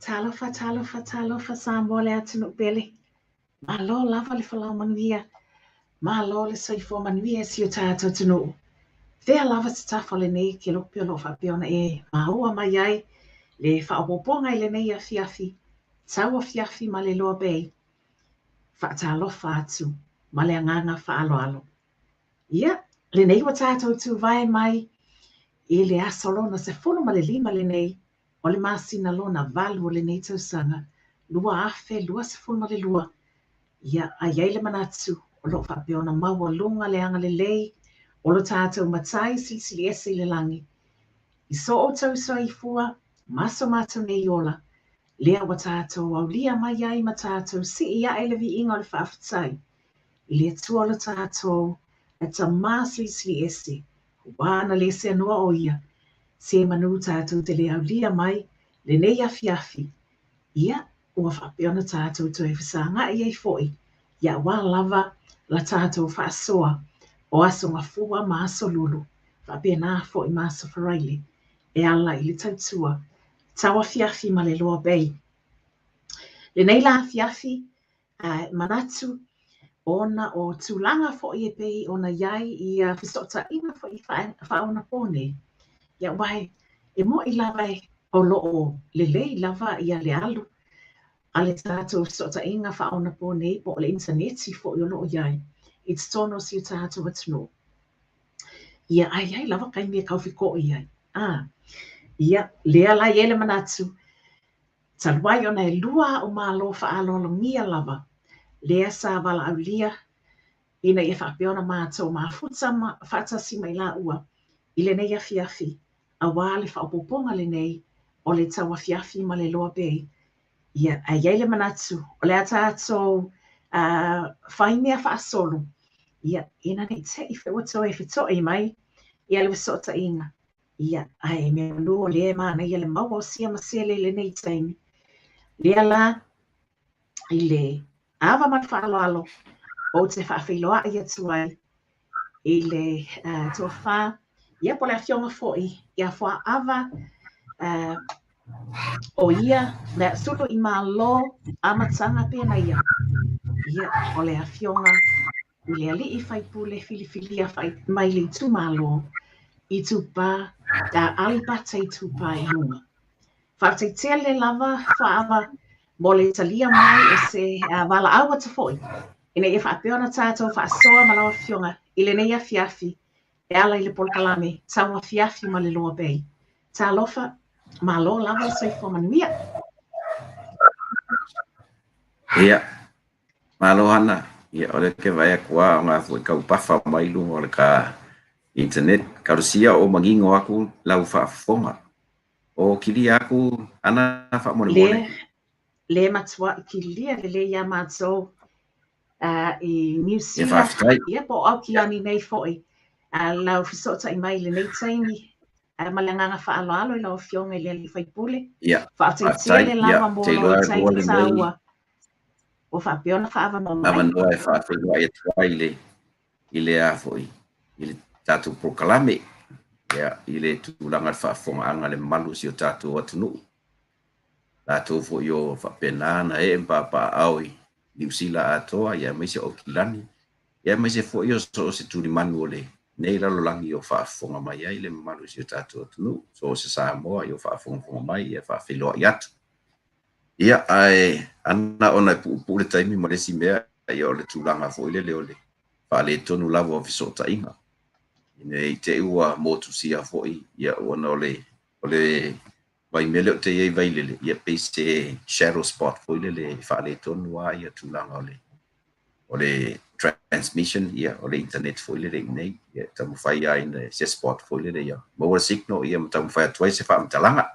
Talofa, talofa, talofa Samoa le atunuu pele. Malo lava le folau manuia. Malo le soifua manuia e si o tatou atunuu. Fea lava se tafa o lenei kelope o lo o faapea ona e maua mai ai le faaopoopoga i lenei afiafi, tauafiafi ma le Loa Bay. Faatalofa atu ma le agaga faaaloalo. Ia, lenei ua tatou tuvae mai i le aso lona 15 lenei o le masina lona valu o lenei tausaga 2022. Ia, a i ai le manatu o lo o faapea ona maualuga le agalelei o lo tatou Matai Silisili Ese i le lagi, i so outou soifua ma so matou nei ola, lea ua tatou aulia mai ai ma tatou sii ae le viiga o le faafetai i le Atua o lo tatou Tama Silisili Ese, ua ana le seanoa o ia, se manu tatou te le aulia mai lenei afiafi, ia, ua faapea ona tatou toe fesagai ai foi, ia aua lava la tatou faasoa o Aso Gafua ma Aso Lulu, faapena foi ma Aso Faraile, e ala i le tautua tauafiafi ma le Loa Bay. Lenei la afiafi, e manatu ona o tulaga foi e pei ona i ai ia fesootaiga foi faaonapo nei, ia aua e moni lava o lo o lelei lava ia le alu a le tatou fesootaiga faaonapo nei po o le initaneti foi o lo o i ai i totonu o si o tatou atunuu. Ia, ae i ai lava taimi e taufeto'i ai. A, ia, lea la e i ai le manatu, Talu ai ona e lua a'u malo faaaloalogia lava, lea sa valaaulia ina ia faapea ona matou mafuta ma faatasi ma i laua i lenei afiafi auā le faaopoopoga lenei o le tauafiafi ma le Loa Bay. Ia, ae i ai le manatu o le a tatou fai mea faasolo, ia, ina ne i te i foi ua toe feto'i mai ia le fesootaiga Ia, ae meamanu o lea e manaia le maua o sia ma sele i lenei taimi. Lea la, i le ava ma le faaaloalo, ou te faafeiloai atu ai i le uh, tofa, ia po o le afioga foi ia Fuaava, uh, o ia le sulu i Malo amataga penaia. Ia, o le afioga i le alii faipule filifilia mai le itumalo Itupa, Aleipata Itupa i Luga. Faafetai tele lava Fuaava mo le talia mai o se valaau atu foi ina ia faapea ona tatou faasoa ma lau Afioga i lenei afiafi e ala i le polokalame Tauafiafi ma le Loa Bay. Talofa, malo lava le soifua manuia. Ia, malo Hana. Ia, o lea ou te vaai atu lava o na foi tau pafa mai luga o le ta internet. Talosia o manino atu lau faafofoga. O kilia atu Hana faamolemole. Le, le matuai kilia lelei iā matou i Niu Ia, Sila, faafetai. ia po o Aukilani nei foi, lau fesootai mai i lenei taimi, ma le agaga faaaloalo i lau Afioga i le alii faipule. Ia, Faafetai faafetai. tele Ia, lava ou mo te lou iloa e lua taimi lenei taua ua faapea ona faaavanoa mai. avanoa e faafeiloai atu ai i le i le a foi i le tatou polokalame, ia, i le tulaga o le faafofogaaga a le mamalu o si o tatou atunuu, latou foi o faapena ona ee ma papaaao i Niu Sila atoa, ia aemaise o Aukilani, ia aemaise foi o so o se tulimanu o lenei lalolagi o faafofoga mai ai le mamalu o si o tatou atunuu, so o se Samoa o faafogafoga mai, ia faafeiloai atu. Ia, ae ana ona e puupuu le taimi ma le isi mea, ia o le tulaga foi lele o le faaletonu lava o fesootaiga, ina ne i te i ua motusia foi, ia ona o le o le vaimea lea ou te i ai i Vailele, ia pei se shadow spot foi lele e faaletonu lava ia tulaga o le o le transmission, ia o le internet foi lele i inei, ia e taumafai lava ina se spot foi lele ia maua le signal ia ma taumafai atu ai se faamatalaga.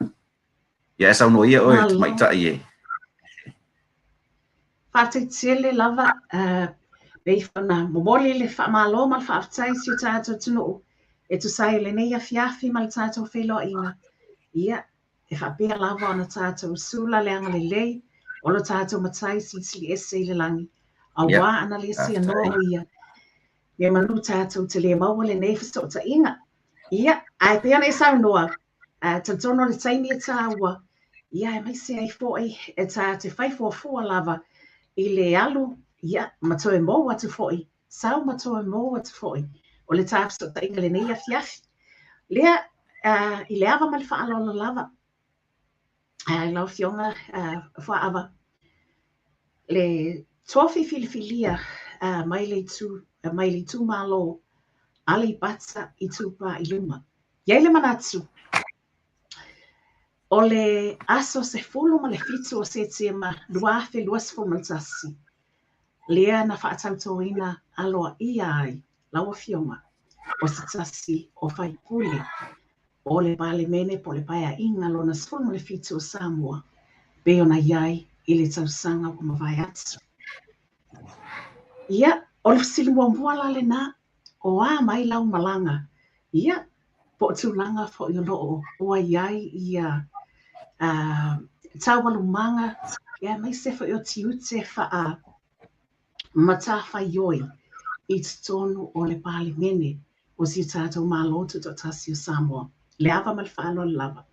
Ia ae saunoa ia oe Malo. tamaitai e. Faafetai tele lava, pei ona momoli le faamalo ma le faafetai i si o tatou atunuu e tusa ai o lenei afiafi ma le tatou feiloaiga. Ia, e faapea lava ona tatou sula le agalelei o lo tatou Matai Silisili Ese i le lagi, Ia, auā ana le sianoa faafetai. o ia, meamanu tatou te le maua lenei fesootaiga. Ia, ae pei ona e saunoa, talitonu o le taimi e tāua, ia aemaise ai foi e tā te whai fuafua lava i le alu, ia, ma toe mou atu foi, sau ma toe mou atu foi, o le tā fesootaiga lenei afiafi. Lea, i le ava ma le faaaloalo lava, lau Afioga Fuaava, le tofi filifilia mai le itu, mai le itumalo Aleipata Itupa i Luma. I ai le manatu, o le aso 17 o Setema 2021, lea na faatautoina aloaia ai lau Afioga o se tasi o faipule o le Palemene po o le Paeaiga lona 17 o Samoa, pei ona i ai i le tausaga ua mavae atu. Ia, o le fesili muamua la lena, o a mai lau malaga? Ia, po o tulaga foi o lo o ua i ai ia taualumaga, ia aemaise foi o tiute faa matafaioi i totonu o le Palemene o si o tatou Malo Tutoatasi o Samoa. Le ava ma le faaaloalo lava.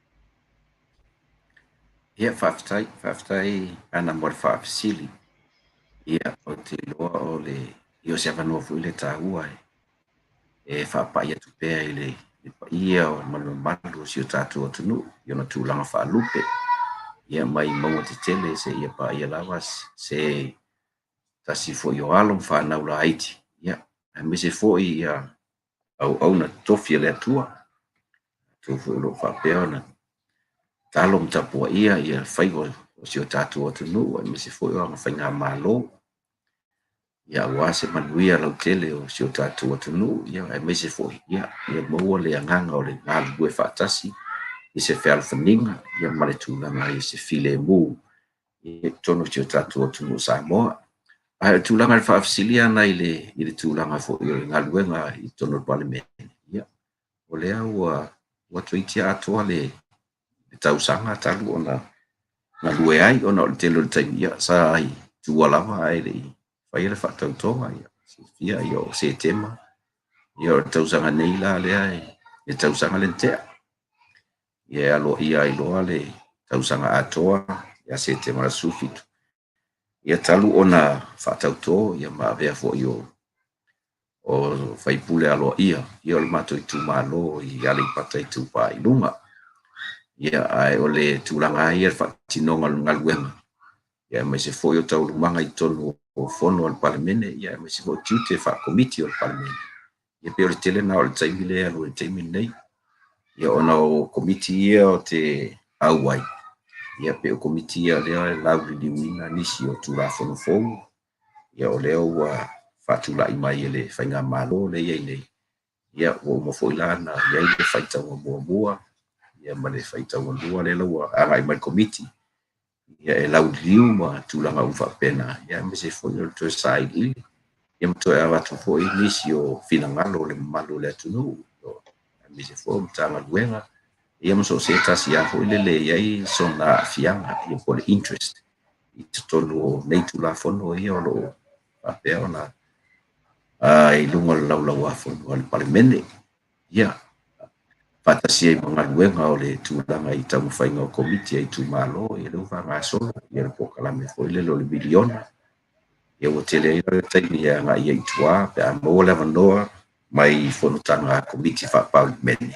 Ia, faafetai, faafetai Ana mo le faafesili. Ia, ou te iloa o le, ia o se avanoa foi lea taua e, e faapai atu pea i le, le paia o ma le mamalu o si o tatou atunuu i ona tulaga faalupe, ia mai mauga tetele seia paia lava se tasi foi o alo ma fanau laiti, ia, aemaise foi ia auauna totofi a le Atua, latou foi o lo o faapea ona talo ma tapuaia ia faiva o si o tatou atunuu, aemaise foi o ana faigamalo, ia aua se manuia lautele o si o tatou atunuu, ia aemaise foi ia ia maua le agaga o le galulue faatasi i se fealofaniga ia ma le tulaga i se filemu i totonu o si o tatou atunuu o Samoa. Ae o le tulaga i le faafesili ana i le i le tulaga foi o le galuega i totonu o le Palemene, ia o lea ua ua toeitiiti atoa le le tausaga talu ona galue ai ona o le tele o le taimi, ia sa i tua lava ae le i faia le faatautoga, ia silafia ia o Setema, ia o le tausaga nei la lea e le tausaga lea na tea. Ia e aloaia ai loa le tausaga atoa ia Setema 17, ia talu ona faatauto ia ma avea foi o o faipule aloaia ia o le matou itumalo i Aleipata Itupa i Luga. Ia ae o le tulaga lava ia i le faatinoga o le galuega, ia aemaise foi o taualumaga i totonu o fono a le Palemene, ia aemaise foi o tiute faa-Komiti o le Palemene. Ia pei o le tele lena o le taimi lea e alu ai i le taimi lenei. Ia ona o Komiti ia o te auai, ia pei o Komiti ia lea e lauliliuina nisi o Tulafono fou, ia o lea ua faatulai mai e le faigamalo lea e i ai nei, ia ua uma foi la ona i ai le faitauga muamua, ia ma le faitauga lua lea la ua agai mai i le Komiti, ia e lauliliu ma tulaga uma faapena, ia aemaise foi o le toe sailiili, ia ma toe avatu foi nisi o finagalo o le mamalu o le atunuu, aemaise foi o Matagaluega, ia ma so o se tasi lava foi lele e i ai sona aafiaga, ia po o le interest i totonu o nei Tulafono ia o lo o faapea ona i luga o le Laulau-a-Fono a le Palemene. Ia, faatasi ai ma galuega o le tulaga i taumafaiga o Komiti a itumalo, ia lea ua faagasolo le polokalame foi lele o le miliona. Ia ua tele ai la le taimi e agai ai i tua pe a maua le avanoa mai fonotaga a Komiti Faa-Palemene,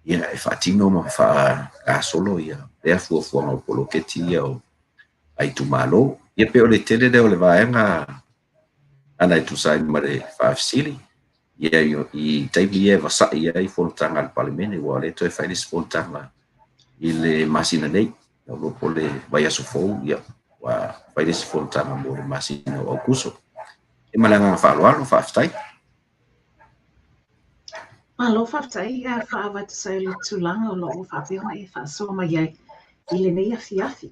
ia e faatino ma faagasolo lea fuafuaga o poloketi ia a itumalo. Ia pei o le tele lea o le vaega ana e tusa ai ma le faafesili, ia i taimi ia e vasai ai fonotaga a le Palemene, aua o lea e toe fai le isi fonotaga i le masina nei, ua iloa po o le vaiaso fou, ia ua fai le isi fonotaga mo le masina o Aokuso. Ia ma le agaga faaaloalo, faafetai. Malo faafetai Faaava e tusa ai o le tulaga o lo o faapea ona e faasoa mai ai i lenei afiafi.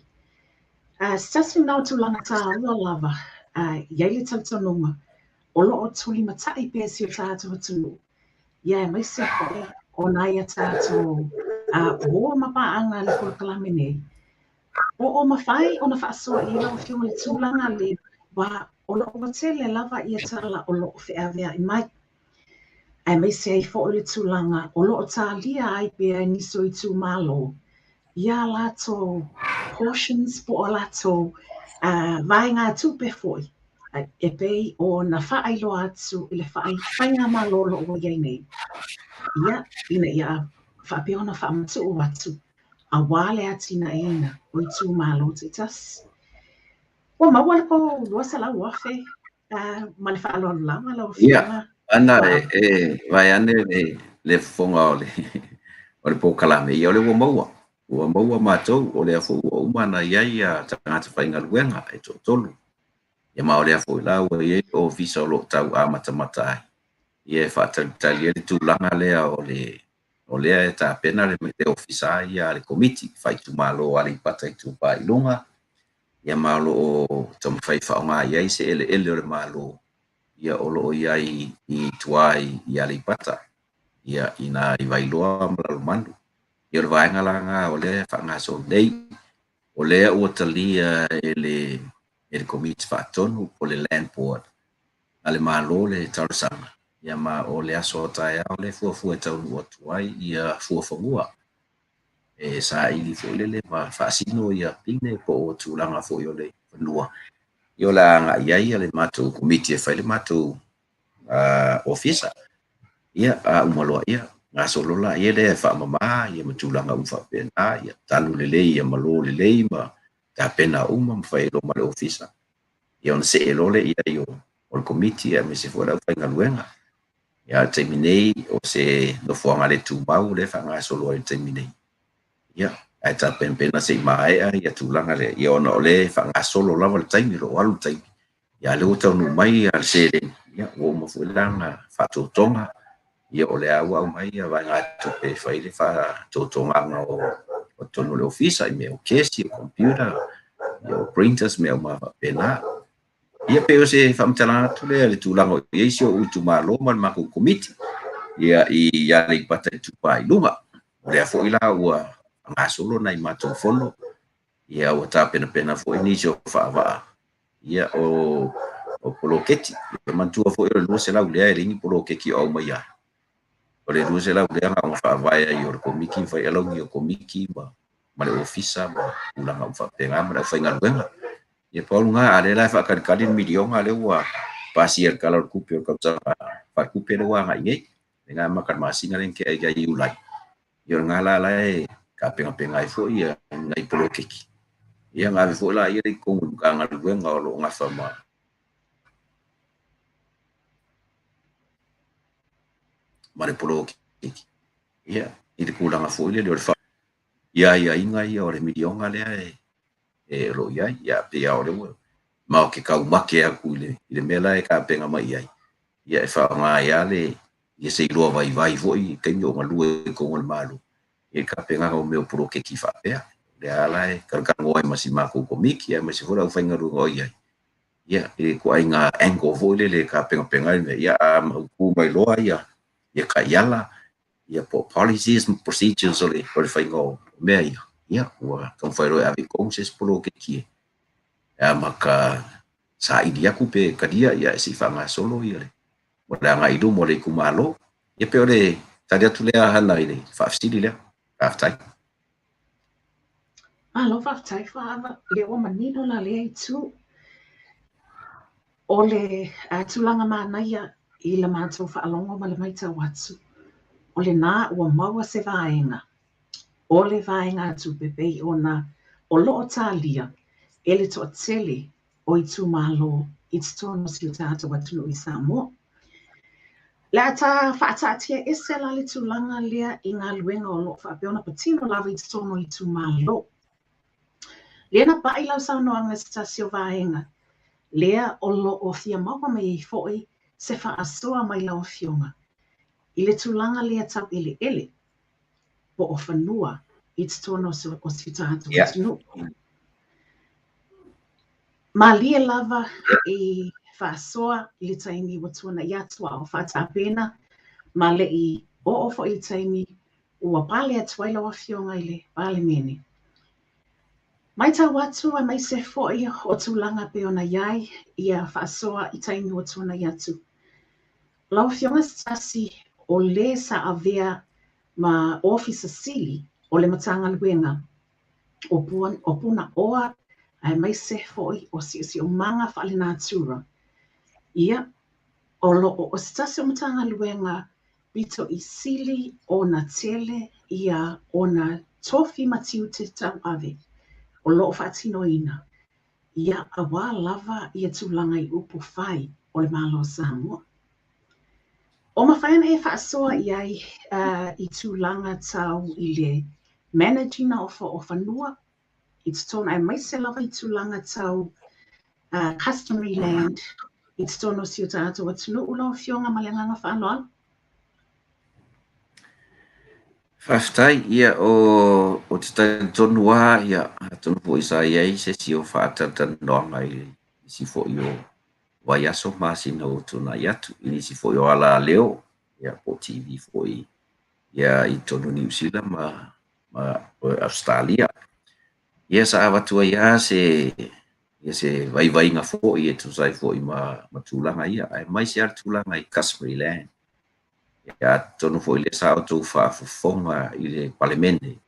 Se tasi lena o tulaga taua lava, i ai le talitonuga o lo o tulimatai pea si o tatou atunuu, ia aemaise foi o nai a tatou uo ma paaga i le polokalame nei, po o mafai ona faasoa i ai lau Afioga i le tulaga lea, aua o lo o ua tele lava ia tala o lo o feaveai mai, aemaise ai foi le tulaga o lo o talia ai pea e nisi o itumalo ia latou portions po o latou vaegatupe foi e pei ona faailoa atu i le faigamalo o lo o ua i ai nei, ia, ina ia faapea ona faamatuu atu aua le atinaeina o itumalo taitasi. Ua maua le tou 200,000 ma le faaaloalo lava lau Ia, Afioga. Ana e vaeane le fofoga o le polokalame, ia o lea ua maua. Ua maua matou, o lea foi ua uma ona i ai tagata faigaluega e toatolu. Ia ma o lea foi la ua i ai le ofisa o lo o tau amatamata ai, ia e faatalitali ai le tulaga lea o le o lea e tapena le ofisa ia a le Komiti Faaitumalo o Aleipata Itupa i Luga, ia ma o lo o taumafai e faaaoga i ai se eleele o le Malo, ia o lo o i ai i tua i Aleipata, ia ina i Vailoa ma Lalomanu. Ia o le vaega la lena o lea e faagasolo nei, o lea ua talia e le Komiti Faatonu po o le Land Board a le Malo le talosaga, ia ma o le aso a taeao lea e fuafua e taunuu atu ai ia fuafanua e saili foi lele ma faasino ia pine po o tulaga foi o le fanua, ia o le a agai ai le matou Komiti e fai le matou ofisa. Ia a uma loa, ia gasolo laia lea e faamama ia ma tulaga uma faapena, ia tanu lelei ia malo lelei ma tapena uma ma fai ai loa ma le ofisa. Ia ona see loa lea i ai o le Komiti aemaise foi o le aufaigaluega. Ia a o le taimi nei, o se nofoaga le tumau lea e faagasolo ai i le taimi nei, ia ae tapenapena se i maea ia tulaga lea, ia ona o lea e faagasolo lava le taimi, o lo o alu le taimi, ia a o lea ua taunuu mai le seleni, ia ua uma foi la ona faatotoga, ia o lea ua aumai vaegatupe e fai ai le faatotogaga o totonu o le ofisa i mea o kesi, o computer, ia o printers ma mea uma lava faapena. Ia pei o se faamatalaga atu lea i le tulaga o i ai si ou itumalo ma le matou Komiti, ia i Aleipata Itupa i Luga. O lea foi la ua gasolo nai matou fono, ia ua tapenapena foi nisi o faavaa, ia o poloketi. Ia manatua foi o le 200 lea e leai ni poloketi o aumaia ai. O le 200 lea na ona faavae ai o le Komiti ma fai alauni o Komiti ma le ofisa ma tulaga uma faapena ma le aufaigaluega. Ia pau lena, a o lea la e faatalitali le miliona lea ua pasia i le Tala o le Tupe o le tausaga faaletupe lea ua agai nei, lea na amata i le masina lea na tea ia Iulai. Ia o lena la la e tapenapena ai foi nai poloketi, ia ona ave foi laia lea i totonu o le Matagaluega o lo o nafa ma ma le poloketi, ia, i le tulaga foi lele o le ia aiaiga ia o le miliona lea e o lo o i ai. Ia, pei lava o lea ua ma ou te taumate atu i le mea la e tapena mai i ai, ia e faaaoga ai lava le ia se iloa vaivai foi i taimi o galue i totonu o le Malo, i le tapenaga o mea o poloketi faapea. O lea lava la e talatalanoa ai ma si matou Komiti aemaise foi o le aufaigaluega o i ai, ia, i le ituaiga angle foi lele e tapenapena ai le mea, ia a mautu mai loa ia taiala, ia po o policies ma procedures o le faiga o mea ia, ia ua taumafai loa e ave i totonu se isi poloketi e amata saili atu pe talia, ia se i faagasolo ia mo le agai i luma o le itumalo. Ia pei o le tali atu lea Hana i le faafesili lea. Faafetai. Malo faafetai Faava, lea ua manino la lea itu. O le tulaga manaia i le matou faalogo ma le matau atu, o lena ua maua se vaega o le vaegatupe pei ona o lo o talia e le toatele o itumalo i totonu o si o tatou atunuu i Samoa. O le a ta faataatia ese la le tulaga lea i galuega o lo o faapea ona patino lava i totonu o itumalo. Lea na pai lau saunoaga i se tasi o vaega lea o lo o fia maua mai ai foi se faasoa mai lau Afioga i le tulaga lea tau eleele po o fanua i totonu o si o tatou atunuu. Malie lava i faasoa i le taimi ua tuanai atu a o faatapena ma le i oo foi i le taimi ua pale atu ai lau Afioga i le Palemene. Matau atu aemaise foi o tulaga pei ona i ai ia faasoa i taimi ua tuanai atu. Lau Afioga se tasi o le sa avea ma Ofisa Sili o le Matagaluega o Punaoa aemaise foi o Siosiomaga Faalenatura. Ia, o lo o se tasi o Matagaluega pito i sili ona tele ia ona tofi ma tiute tauave o lo o faatinoina ia auā lava ia tulaga i upu fai o le Malo o Samoa. O mafai ona e faasoa i ai i tulaga tau i le manage ina o fanua i totonu aemaise lava i tulaga tau customary land i totonu o si o tatou atunuu lau Afioga ma le agaga faaaloalo? Faafetai, ia o te talitonu lava, ia atonu foi sa i ai se isi o faatalatalanoaga i nisi foi o vaiaso ma masina ua tuanai atu, i nisi foi o alaleo, ia po o TV foi ia i totonu o Niu Sila ma Ausetalia. Ia sa avatu ai lava se ia se vaivaiga foi e tusa ai foi ma tulaga ia, aemaise lava le tulaga i customary land. Ia atonu foi lea sa outou faafofoga i le Palemene,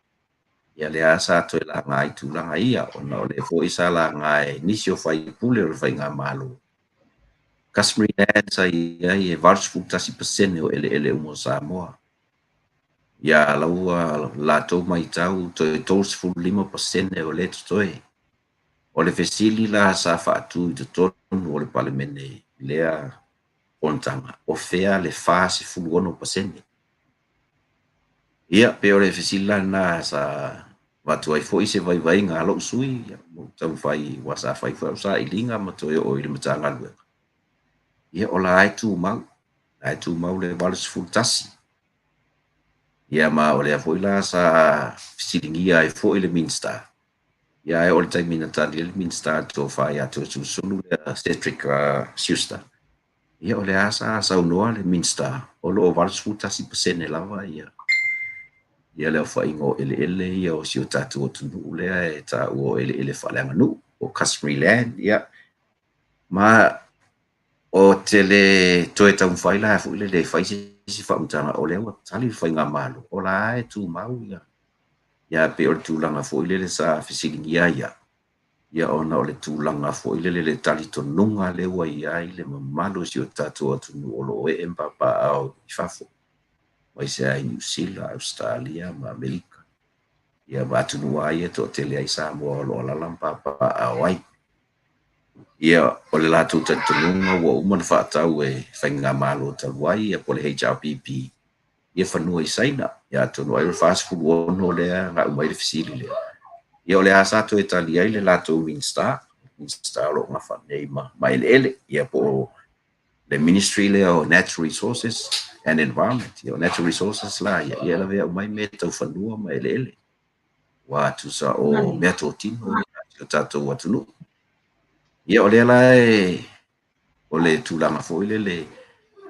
ia lea sa toe laga ai tulaga ia, ona o lea foi sa laga e nisi o faipule o le faigamalo. Customary land sa i ai e 81% o eleele uma o Samoa. Ia lau latou matau toe 35% o lea totoe. O le fesili la sa faatu i totonu o le Palemene i lea fonotaga, o fea le 46%? Ia, pei o le fesili la lena sa avatu ai foi se vaivaiga a lou sui usufono, ma ou taumafai aua sa fai foi au sailiga ma toe oo i le Matagaluega. Ia o la e tumau, la e tumau le 81. Ia ma o lea foi la sa fesiligia ai foi le Minisita. Ia ae o le taimi na tali ai le Minisita le tofa ia Toeolesulusulu lea Cedric Schuster, ia o lea sa saunoa le Minisita o lo o 81% lava ia le aofaiga o eleele ia o si o tatou atunuu lea e taua o eleele faaleaganuu o customary land. Ia ma o te le toe taumafai la foi lele e fai se isi faamatalaga, o lea ua tali le faigamalo, o la e tumau ia. Ia pei o le tulaga foi lele sa fesiligia ai au, ia ona o le tulaga foi lele le talitonuga lea ua i ai le mamalu o si o tatou atunuu o lo o ee ma papaaao i fafo, aemaise ai Niu Sila, Ausetalia ma Amerika. Ia ma atunuu lava ia e toatele ai Samoa o lo o alaala ma papaaao ai. Ia o le latou talitonuga ua uma ona faatau e faigamalo talu ai ia po o le HRPP. Ia fanua i Saina. Ia atonu ai o le 46 lea na aumai le fesili lea. Ia o le a sa toe tali ai le latou Minisita, Minisita o lo o nafa nei ma eleele, ia po o le Ministry lea o Natural Resources and Environment. Ia o Natural Resources la ia, ia lavea uma ai mea tau fanua ma eleele. Ua tusa o meatotino ia o tatou atunuu. Ia o lea la e o le tulaga foi lele,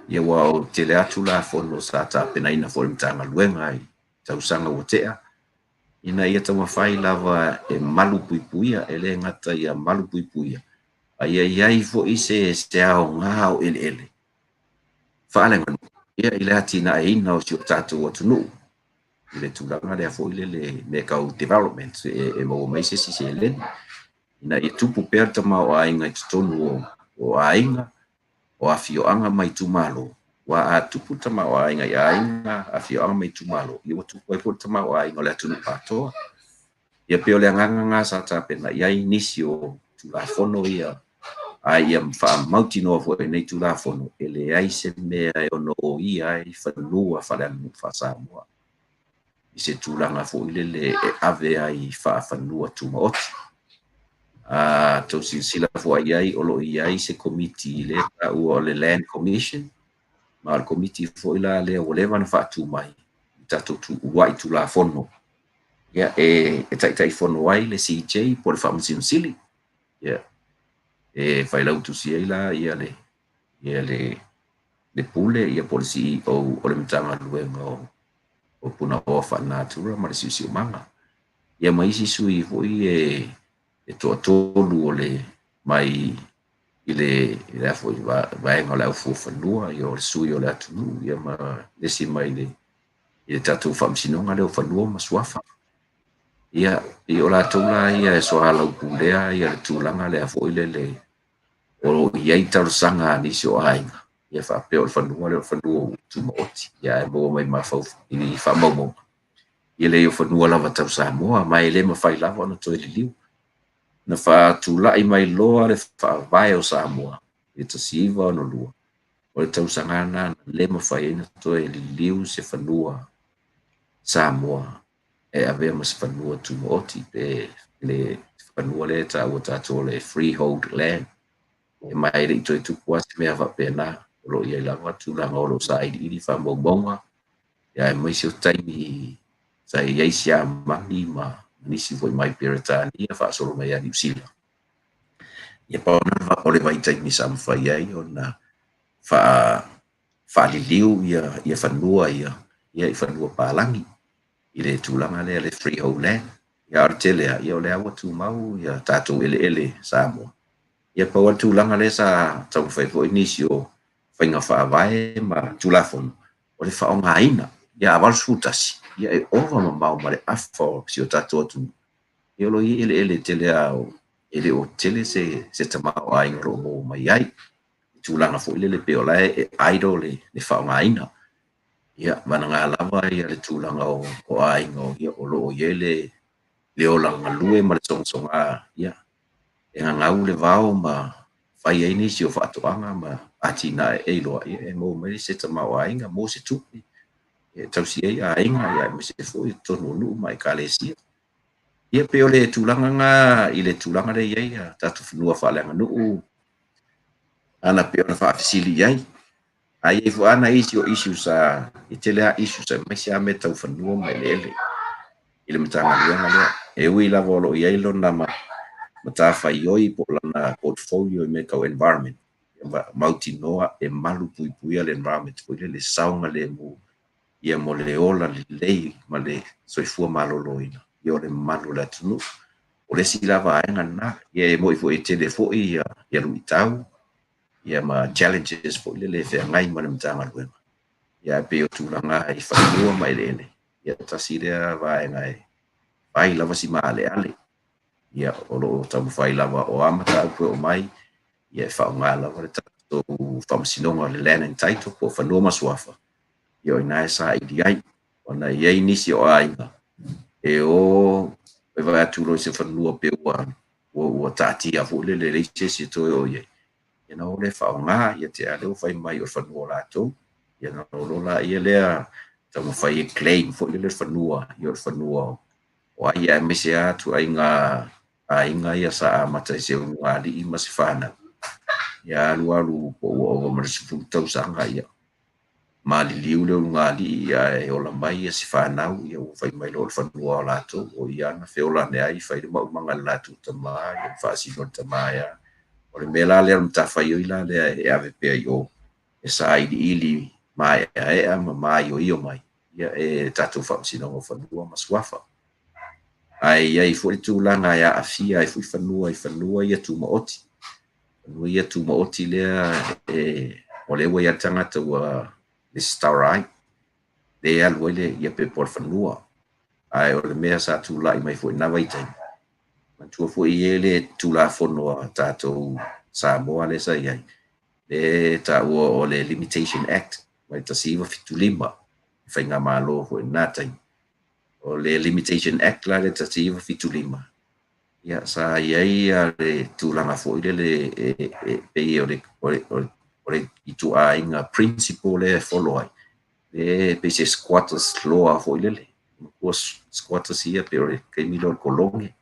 ia ua o tele atu Tulafono sa tapenaina foi e le Matagaluega i tausaga ua tea, ina ia taumafai lava e malupuipuia, e le gata ia malupuipuia, a ia i ai foi se aoga o eleele faaleaganuu ia i le atinaeina o si o tatou atunuu i le tulaga lea foi lele mea tau development e maua mai se isi seleni ina ia tupu pea le tamaoaiga i totonu o aiga, o afioaga ma itumalo. Aua a tupu le tamaoaiga i aiga, afioaga ma itumalo, ia ua tupu ai foi le tamaoaiga o le atunuu atoa. Ia pei o le agaga lena sa tapena i ai nisi o Tulafono ia, a ia faamautinoa foi e lenei Tulafono e leai se mea e ono oia ai fanua faaleaganuu faa-Samoa i se tulaga foi lele e ave ai faafanua tumaoti. A tou silasila foi i ai, o lo o i ai se komiti lea e taua o le Land Commission, ma o le komiti foi la lea ua leva ona faatu mai i tatou uluai Tulafono, ia e taitaifono ai le CJ po o le Faamasino Sili, ia e failautusi ai la ia le Pule ia po o le CEO o le Matagaluega o Punaoa Faalenatura ma le Siosiomaga, ia ma isi sui foi e toatolu o le mai i le a foi vaega o le aufuafanua, ia o le sui o le atunuu, ia ma le isi mai le tatou Faamasinoga lea o Fanua ma Suafa. Ia o latou la ia e soalaupulea ia le tulaga lea foi lele o lo o i ai talosaga a nisi o aiga, ia faapea o le fanua lea o le fanua tumaoti, ia ae maua mai i faamaumauga, ia leai o fanua lava tau Samoa, ma e le mafai lava ona toe liliu. Na faatulai mai loa le faavae o Samoa i le 1962, o le tausaga lena na le mafai ai ona toe liliu se fanua Samoa e avea ma se fanua tumaoti, pe le fanua lea e taua tatou le freehold land. E ma e le i toe tupu lava se mea faapena, o lo o i ai lava tulaga o lo o sailiili faamaumauga, ia aemaise o taimi sa i ai Siamani ma nisi foi mai Peretania faasolo mai ia Niu Sila. Ia pau lena o le vaitaimi sa mafai ai ona faaliliu ia fanua ia i fanua palagi i le tulaga lea le freehold land. Ia a o le tele lava, ia o lea ua tumau ia tatou eleele Samoa. Ia pau lava le tulaga lea sa taumafai foi nisi o faiga faavae ma Tulafono o le faaaogaina. Ia a 81, ia e ova mamao ma le afa o si o tatou atunuu. Ia o lo o i ai eleele tele lava e le o tele se tamaoaiga o lo o maua mai ai. I tulaga foi lele pei o la e idle le faaaogaina. Ia vagana lava ia le tulaga o aiga o lo o i ai le ola galue ma le sogasoga, ia e gagau le vao ma fai ai nisi o faatoaga ma atinae e iloa, ia e maua mai se tamaoaiga mo se tupe e tausi ai aiga, ia aemaise foi i totonu o nuu ma ekalesia. Ia pei o le tulaga lena i le tulaga lea e i ai ia tatou fanua faaleaganuu ana pei ona faafesili i ai. Ae i ai foi lava nai isi o issues sa e tele lava issues aemaise lava mea tau fanua ma eleele i le Matagaluega lea. E ui lava o lo o i ai lona matafaioi po o lana portfolio i mea tau environment, mautinoa e malupuipuia le environment foi lele saogalemu ia mo le ola lelei ma le soifua maloloina, ia o le mamalu o le atunuu. O le isi la vaega lena, ia e moni foi e tele foi ia luitau ia ma challenges foi lele e feagai ma le Matagaluega. Ia ae pei o tulaga i fanua ma eleele, ia tasi lea vaega e fai lava si maaleale. Ia o lo o taumafai lava o a mataupu e oo mai, ia e faaaoga lava le tatou Faamasinoga o le Land and Title po o Fanua ma Suafa, ia o i ina e saili ai. Ona e i ai nisi o aiga e o e vaai atu loa i se fanua pe ua taatia foi lele e leai se isi e toe oo i ai, ia ona o lea faaaoga, ia te i lava lea ua fai mai o le fanua o latou, ia ona o loa lea taumafai e claim foi le fanua, ia o le fanua o ai, aemaise lava ituaiga aiga ia sa amata i se ulugalii ma se fanau. Ia alu alu po ua ova ma le 10 tausaga, ia maliliu le ulugalii ae ola mai ia se fanau, ia ua fai mai loa o le fanua o latou, o ia na feola ane ai fai le maumaga i le latou tama, ia faasino i le tama ea. O le mea la lea o le matafaioi la lea e ave pea i o e sailiili maeaea ma maioio mai ia e tatou Faamasinoga o Fanua ma Suafa. Ae i ai foi le tulaga e aafia ai foi fanua i fanua ia tumaoti. Fanua ia tumaoti lea e o lea ua i ai le tagata ua resitala ai, lea e alu ai le ia pepa o le fanua. Ae o le mea sa tulai mai foi i lena vaitaimi, manatua foi e i ai le Tulafono a tatou Samoa lea sa i ai, lea e taua o le Limitation Act mai le 1975, le faigamalo foi i lena taimi. O le Limitation Act la le 1975, ia sa i ai le tulaga foi lele e pei o le ituaiga principle lea e follow ai, e pei se squatters law foi lele. Manatua squatters ia pei o le taimi lea o le kolone,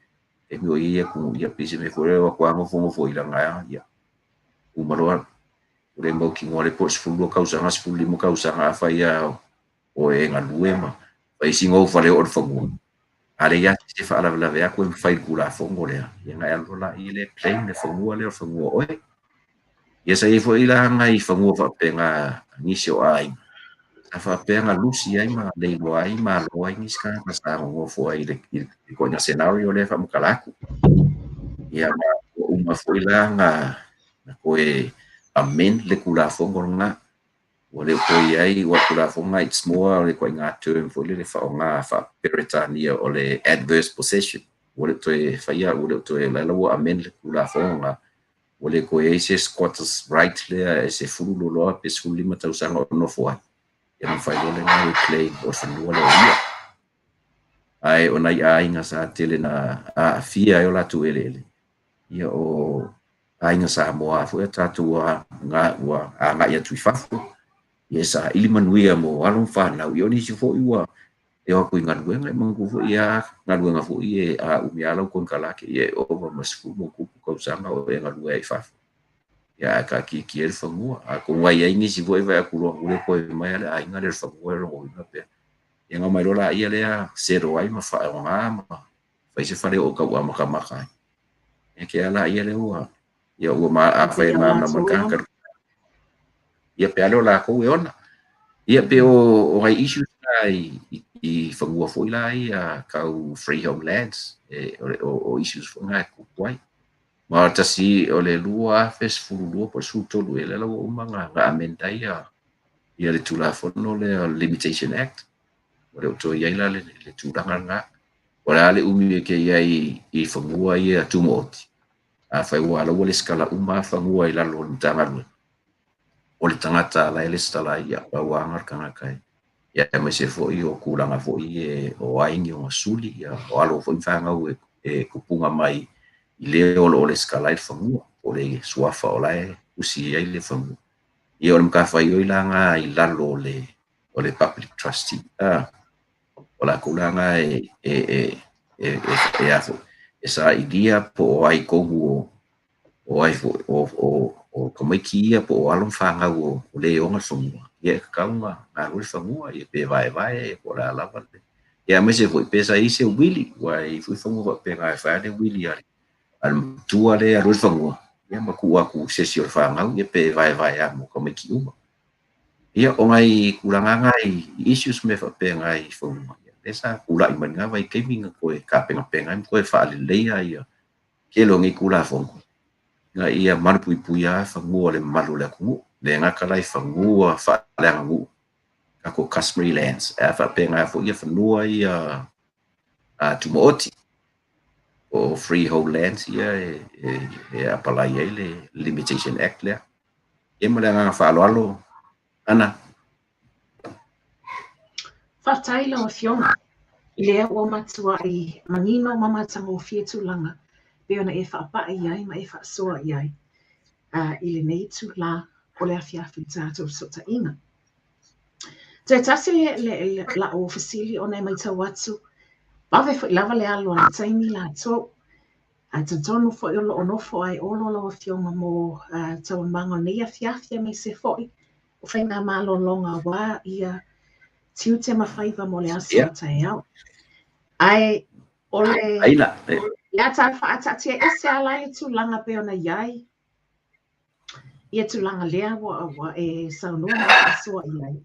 taimi o i ai atunuu, ia pei se mea foi lea o atu lava nofonofo i laga, ia uma loa ua le mautinoa le po o le 12 tausaga, 15 tausaga, afai lava o e galue ma fai sina ou fale oo i le fanua, a leai lava se faalavelave atu e mafai i le Tulafono lea, ia ona e alu loa lea e claim le fanua lea o le fanua o oe. Ia sa i ai foi la nai fanua faapena a nisi o aiga, sa faapea na lusi ai ma leiloa ai malo ai nisi tagata sa nonofo ai i le ituaiga scenario lea e faamatala atu. Ia ma ua uma foi la na toe amend le Tulafono lena. Ua le o toe i ai ua Tulafono lena, it's more o le ituaiga term foi lele faaaoga faa-Peretania o le adverse possession. Ua le o toe faia, ua le o toe, la ua amend le Tulafono lena, ua le toe i ai se squatters right lea e 12 loa pe 15 tausaga o nofo ai, ia mafai loa lena e claim o le fanua lea o ia. Ae o nai aiga sa tele na aafia ai o latou eleele, ia o aiga Samoa foi a tatou ua agai atu i fafo, ia saili manuia mo alo ma fanau. Ia o nisi foi ua e o atu i galuega, e manatua foi ia galuega foi e a umi lava lau konekarate, ia e ova ma 10 ma tupu tausaga o e galue ai i fafo. Ia ae taatiatia ai le fanua. Atonu ai ai nisi foi vaai atu loa ua le toe mai le aiga lea o le fanua e lona uiga pe. Ia na omai loa laia lea settle ai ma faaaoga ma fai se fale o tau amatamata ai. Ia ke ala ia lea ua ia ua ma afai e malamalama le tagata. Ia pe a leo latou e ona. Ia pe o nai issues la i fanua foi la ia tau freehold lands, e, o issues foi na e tupu ai. Ma o tasi o le 2012 po o le 13 e lea ua uma na amend ai ia le Tulafono lea Limitation Act. Ua le o toe i ai la le tulaga lena. O le a le umi e ke i ai i fanua ia tumaoti. Afai ua ala ua lesitala uma fanua i lalo o le Matagaluega, o le tagata la e lesitala ai, ia pau lava le tagata e ia aemaise foi o tulaga foi e o aiga o suli, ia o alo foi ma fanau e tupuga mai i le o lo o lesitala ai le fanua, po o le suafa o la e usi ai le fanua. Ia o le matafaioi la na i lalo o le public trustee, o latou la na e sailia po o ai tonu o ai foi o tamaiti ia po o alo ma fanau o le ona le fanua, ia e tatau ona galue le fanua, ia pe vaevae po o le a lava. Ia aemaise foi pe sa i ai se uili, ua i ai foi fanua faapena e fai le uili a le matua lea e alu ai le fanua, ia ma tuu atu i se isi o le fanau, ia pe vaevae lava mo tamaiti uma. Ia o nai tulaga na i issues me faapena i fanua, lea sa tulai mai lena vaitaimi na toe tapenapena ai ma toe faaleleia ia tele o nei Tulafono ina ia malupuipuia fanua o le mamalu o le atunuu. Le gata la i fanua faaleaganuu, tatou customary lands, ae faapena foi ia fanua ia tumaoti o freehold lands ia e apalai ai le Limitation Act lea. Ia ma le agaga faaaloalo, Ana. Faafetai lau Afioga. Lea ua matuai manino ma matagofie tulaga pei ona e faapai ai ma e faasoa i ai i lenei itulā o le afiafi i tatou fesootaiga. Toe tasi le la'u fesili ona e matau atu, vave foi lava le alu a le taimi latou. Ae talitonu foi o loo nofo ae olo lau Afioga mo taualumaga o lenei afiafi aemaise foi o faiga malologa aua ia tiute ma faiva mo le aso a taeao. Ae o le le a ta faataatia ese ala i le tulaga pei ona i ai ia tulaga lea ua e saunoa ma faasoa i ai.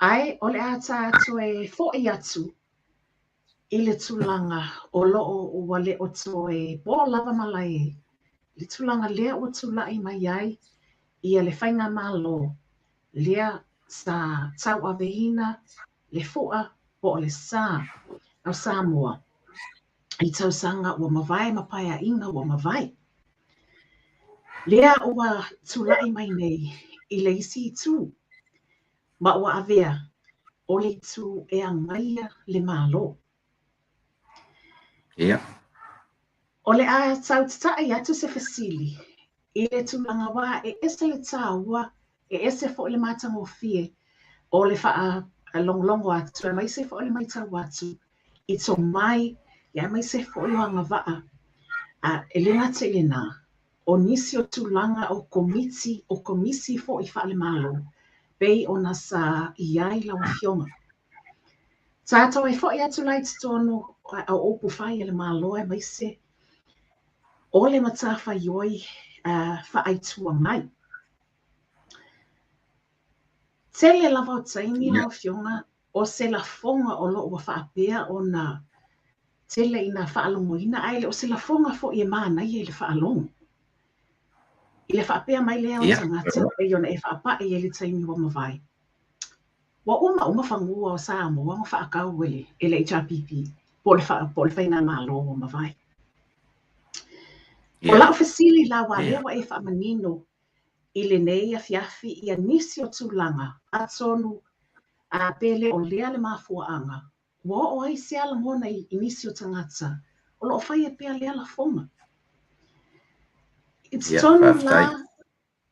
Ae o le a ta toe fo'i atu i le tulaga o loo ua le o toe po lava malae le tulaga lea ua tulai mai ai ia le faigamalo lea sa tauaveina le fua po o le sa o Samoa i tausaga ua mavae ma paeaiga ua mavae. Lea ua tulai mai nei i le isi itu ma ua avea o le itu e agaia le Malo. O le a tau tata'i atu se fesili i le tulaga aua e ese le taua, e ese foi le matagofie o le faalogologo atu aemaise foi o le matau atu i tomai aemaise foi o agavaa. E le gata i lena, o nisi o tulaga o komiti, o komisi foi faale-Malo, pei ona sa i ai lau Afioga. Sa toe foi atu la i totonu o upu fai a le Malo aemaise o le matafaioi faa-Itu Agai. Tele lava o taimi lau Afioga o se lafoga o loo ua faapea ona tele ina faalogoina, ae le o se lafoga foi e manaia i le faalogo. I le faapea mai lea o tagata pei ona e faapa'i ai le taimi ua mavae. Ua uma uma fanua o Samoa ma faatau e le HRPP po o le faigamalo ua mavae. O lau fesili la aua lea ua e faamanino i lenei afiafi ia nisi o tulaga atonu a pe le o lea le mafuaaga ua oo ai se lagona i nisi o tagata o loo faia pea lea lafoga. I totonu la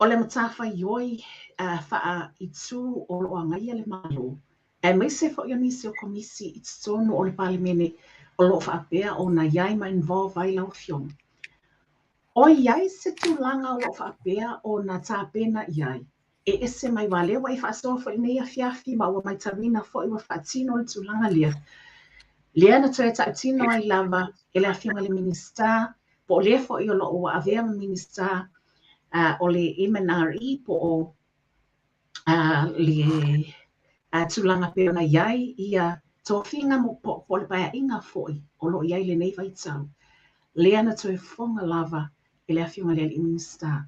o le matafaioi faa-itu o loo agaia le Malo, aemaise foi o nisi o komisi i totonu o le Palemene o loo faapea ona i ai ma involve ai lau Afioga. O i ai se tulaga o loo faapea ona tapena i ai e ese mai aua lea ua e faasoa foi lenei afiafi ma ua matauina foi ua faatino le tulaga lea. Lea na toe tautino ai lava e le Afioga i le Minisita, po o lea foi o loo ua avea ma Minisita o le MNRE po o le tulaga pei ona i ai ia tofiga po o le paeaiga foi o loo i ai lenei vaitau. Lea na toe fofoga lava e le Afioga i le alii Minisita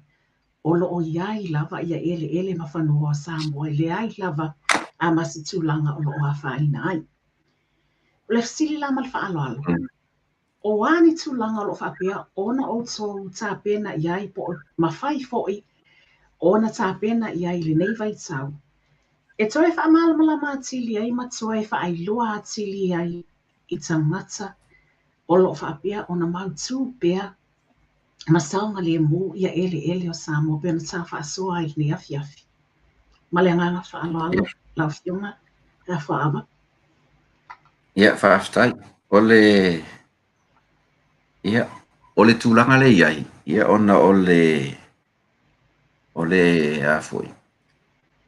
o loo i ai lava ia eleele ma fanua o Samoa e leai lava ma se tulaga o loo afaina ai. O le fesili la ma le faaaloalo, o a ni tulaga o loo faapea ona outou tapena i ai po o mafai foi ona tapena i ai i lenei vaitau e toe faamalamalama atili ai ma toe faailoa atili ai i tagata o loo faapea ona mautu pea ma saogalemu ia eleele o Samoa pei ona sa faasoa ai lenei afiafi. Ma le agaga faaaloalo lau Afioga Fuaava. Ia, faafetai. O le ia, o le tulaga lea i ai, ia ona o le a foi,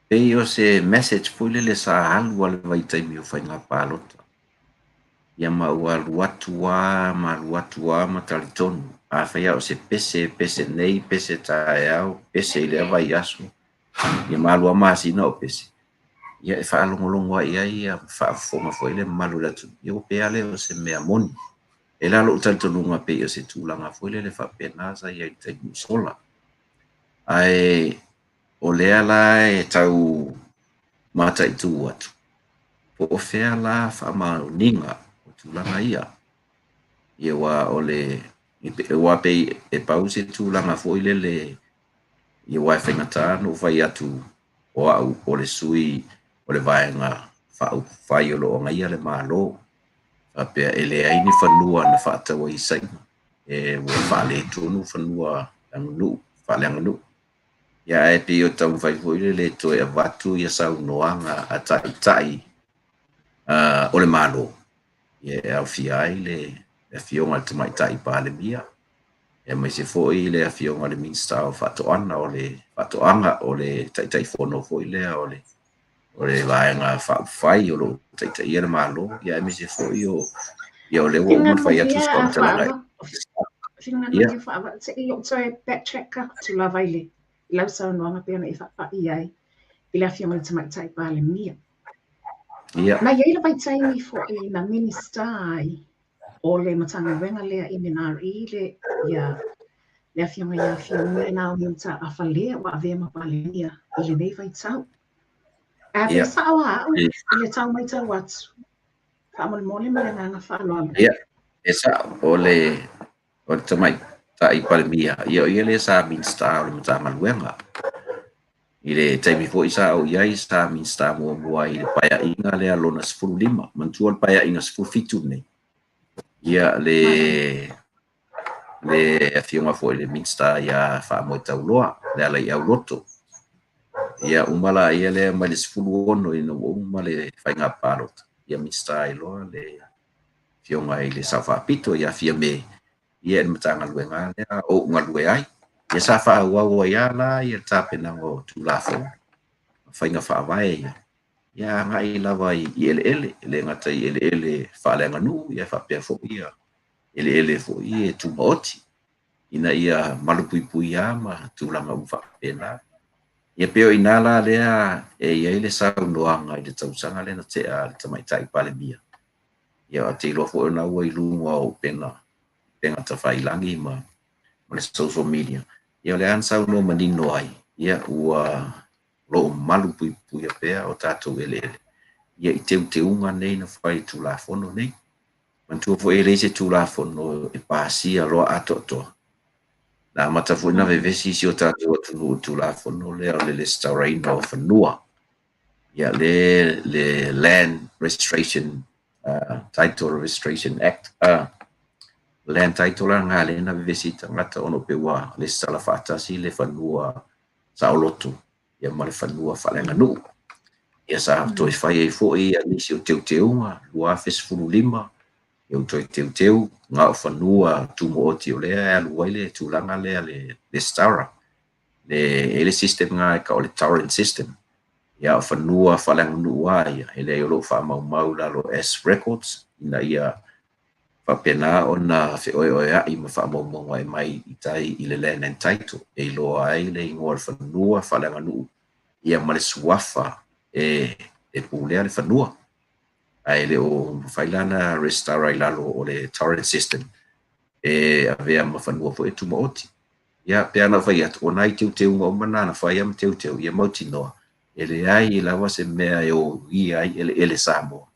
pei o se message foi lele sa alu a le vaitaimi o faiga palota. Ia ma ua alu atu lava ma alu atu lava ma talitonu. Afai lava o se pese, pese nei, pese taeao, pese i lea vaiaso, ia ma alu lava masina o pese. Ia e faalogologo ai i ai ia faafofoga foi le mamalu o le atunuu, ia ua pei lava lea o se mea moni. E la lou talitonuga pei o se tulaga foi lele faapena sa i ai i le taimi ua sola. Ae o lea la e tau mataitu atu, po o fea la faamaoniga o tulaga ia. Ia aua o le aua pei e pau se tulaga foi lele, ia aua e faigata ona ou fai atu o au o le sui o le vaega faaupufai o lo o agaia le Malo. Faapea e leai ni fanua na faatau ai i Saina, e ua faaletonu fanua aganuu, faaleaganuu. Ia ae pei o taumafai foi lele e toe avatu ia saunoaga a taitai o le Malo, ia e aofia ai le Afioga i le Tamaitai Palemia, aemaise foi le Afioga i le Minisita o Faatoaga, o le Faatoaga, o le Taitaifono foi lea o le Vaega Faaupufai o lo o taitaia le Malo, ia aemaise foi o ia o lea ua uma ona fai atu se faamatalaga. Finagalo faava se i ou toe backtrack atu lava i le lau saunoaga pei ona e faapai ai i le Afioga i le Tamaitai Palemia. Ia. Na i ai le vaitaimi foi na Minisita ai o le Matagaluega lea MNRE le ia le Afioga ia Fiame Naomi Mataafa lea ua avea ma Palemia i lenei vaitau. Ae pe sao lava au i le tau matau atu, faamolemole ma le agaga faaaloalo. Ia, e sao, o le Tamaitai Palemia, ia o ia lea sa Minisita o le Matagaluega. I le taimi foi sa ou i ai, sa Minisita muamua i le paeaiga lea lona 15, manatua le paeaiga 17 lenei. Ia le Afioga foi i le Minisita ia Faamoetauloa, Lealaiauloto. Ia uma la ia lea mai le 16 ina ua uma le faiga palota, ia Minisita ai loa le Afioga i le Sao Faapito ia Fiame, ia i le Matagaluega lea o ou galue ai. Ia sa faaauau ai lava la ia le tapenaga o Tulafono, faiga faavae ia, ia agai lava i eleele, e le gata i eleele faaleaganuu, ia faapea foi ia eleele foi e tumaoti, ina ia malupuipuia ma tulaga uma faapena. Ia pei o i ina la lea e i ai le saunoaga i le tausaga lea na tea a le Tamaitai Palemia. Ia ou te iloa foi o lena ua i luga o upega tafailagi ma le social media. Ia o lea na saunoa manino ai, ia ua lo o malupuipuia pea o tatou eleele ia i teuteuga nei na fai i Tulafono nei. Manatua foi e leai se Tulafono e pasia loa atoatoa. Na amata foi na vevesi isi o tatou atunuu i le Tulafono lea o le resitalaina o fanua. Ia le Land Registration, Title Registration Act, Land Title la lena lea na vevesi ai tagata ona pei ua resitala faatasi le fanua saoloto ia ma le fanua faaleaganuu. Ia sa toe fai ai foi ia nisi o teuteuga 2015, ia ua toe teuteu na o fanua tumaoti o lea e alu ai le tulaga lea le resitala. Le system lena e tau o le torrent system. Ia o fanua faaleaganuu lava ia, e leai o lo o faamaumau i lalo o S records ina ia faapena ona feoeoeai ma faamaumauga e mai i tai i le land and title, e iloa ai le igoa o le fanua faaleaganuu ia ma le suafa e pulea le fanua. Ae le o mafai la ona resitala i lalo o le torrent system e avea ma fanua foi e tumaoti. Ia pe ana fai atu, o nai teuteuga uma na na fai ma teuteu ia mautinoa, e leai lava se mea e oia ai eleele Samoa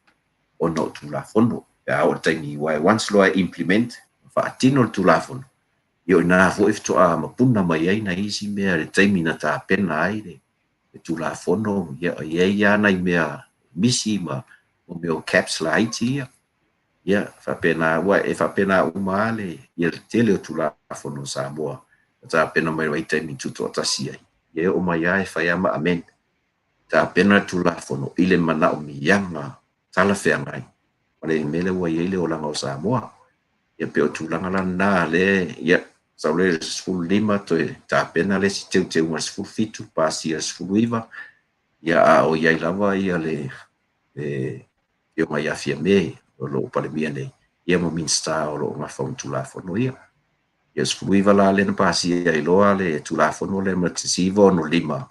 ona o Tulafono. Pe a oo i le taimi, once loa e implement, faatino le Tulafono, ia o ina foi faatoa mapuna mai ai nai isi mea i le taimi na tapena ai le Tulafono, ia e i ai lava nai mea misi ma mea o caps laiti ia. Ia faapena, ua e faapena uma lava le tele o Tulafono o Samoa na tapena mai le vaitaimi tutoatasi ai. Ia e oo mai lava e fai lava ma amend. Tapena le Tulafono i le manaomiaga talafeagai ma le mea lea ua i ai le olaga o Samoa. Ia pei o tulaga la lena lea, ia sau le 15 toe tapena le isi teuteuga 17, pasia 19, ia a o i ai lava ia le Afioga ia Fiame o lo o Palemia nei, ia ma Minisita o lo o gafa ma Tulafono ia. Ia 19 la lea na pasia ai loa le Tulafono lea ma le 1965,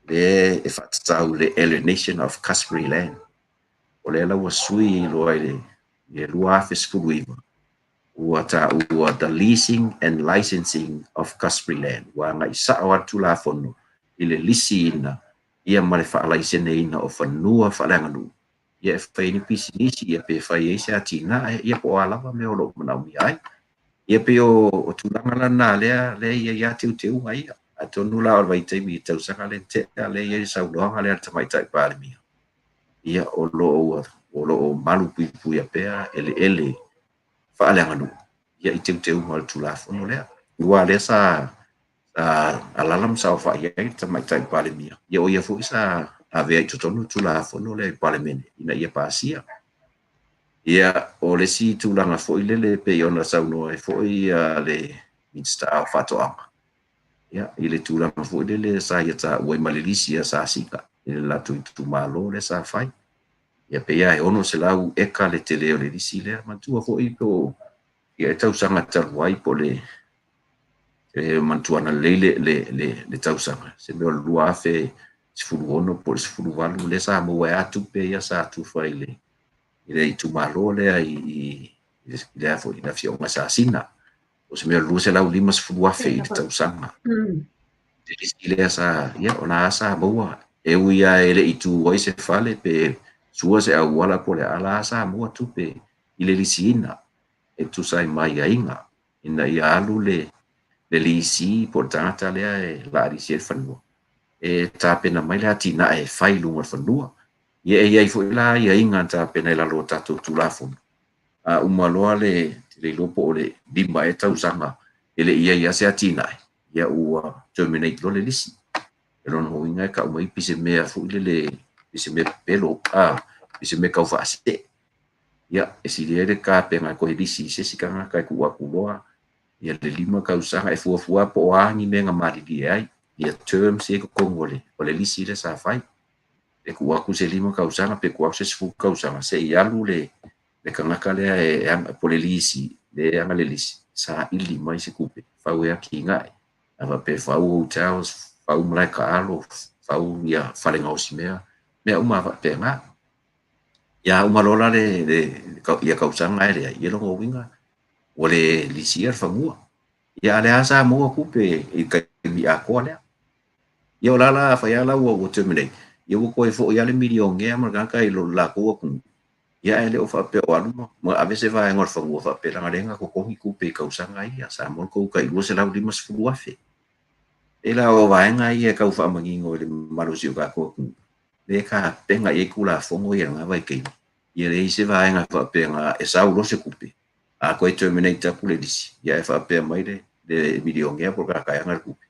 lea e faatatau le Alienation of Customary Land. O lea la ua sui loa i le 2019, ua taua The Leasing and Licensing of Customary Land. Ua agai sao lava le Tulafono i le lisiina ia ma le faalaiseneina o fanua faaleaganuu, ia e fai ai ni pisinisi, ia pe fai ai se atinae, ia po o a lava mea o lo o manaomia ai. Ia pei o tulaga la lena lea e i ai lava teuteuga ia. Atonu la o le vaitaimi i tausaga lea na tea lea e i ai le saunoaga lea a le Tamaitai Palemia, ia o lo o malupuipuia pea eleele faaleaganuu ia i teuteuga o le Tulafono lea. Aua lea sa Sa alaala ma saofai ai le Tamaitai Palemia, ia o ia foi sa avea i totonu le Tulafono lea i le Palemene ina ia pasia. Ia, o le isi tulaga foi lele pei ona saunoa ai foi le Minisita o Faatoaga, ia, i le tulaga foi lele sa ia taua ai ma le lisi a Sasina i le latou itumalo lea sa fai. Ia pei lava e 600 eka le tele o le lisi lea. Manatua foi po o le tausaga talu ai po o le e manatuaina lelei le tausaga, se mea o le 2016 po o le 18 lea sa maua ai lava tupe ia sa tufa i le itumalo lea i le foi le afioaga Sasina. O se mea o le $250,000 i le tausaga. Le lisi lea sa, ia, o la sa maua. E ui lava e le i tu ai se fale pe sua se auala po o le a, la sa maua tupe i le lisiina e tusa ai ma aiaiga ina ia alu le lisi po o le tagata lea e laalisi ai le fanua e tapena mai le atinae e fai i luga o le fanua. Ia e i ai foi la aiaiga na tapena i lalo o tatou Tulafono. A uma loa le iloa po o le 5 ea tausaga e le i i ai lava se atinae, ia ua terminate loa le lisi. E lona uiga e tau mai pei se mea foi lele, pei se mea pepelo, pei se mea tau faasee. Ia, e sili ai le tapena e toe lisi i se isi tagata e tuu atu loa ia le 5 tausaga e fuafua po o a ni mea na malilie ai ia terms ia i totonu o le lisi lea sa fai. E tuu atu se 5 tausaga pe tuu atu se 10 tausaga se i alu le tagata lea e po o le lisi, le ana le lisi, saili mai se tupe, fau e atinae. A faapea fau hotels, fau malae taalo, fau ia fale gaosi mea, mea uma faapena. Ia uma loa la le ia tausaga e leai, ia lona uiga ua le lisia le fanua. Ia a o lea sa maua tupe i taimi atoa lea. Ia o la la afai lava la ua terminate, ia ua toe foi lava le milionea ma le tagata i lo latou atunuu. Ia ae le o faapea o alu ma ave se vaega o le fanua faapea leaga lea na totogi tupe i tausaga ia. Sa maua le tou tai $250,000. E la o vaega ia e tau faamanino i le mamalu o si o tatou atunuu, lea e tapena i ai Tulafono ia i lena vaitaimi. Ia leai se vaega faapea e sau loa se tupe, a toe terminate atu le lisi, ia e faapea mai le milionea po o le tagata e ana le tupe,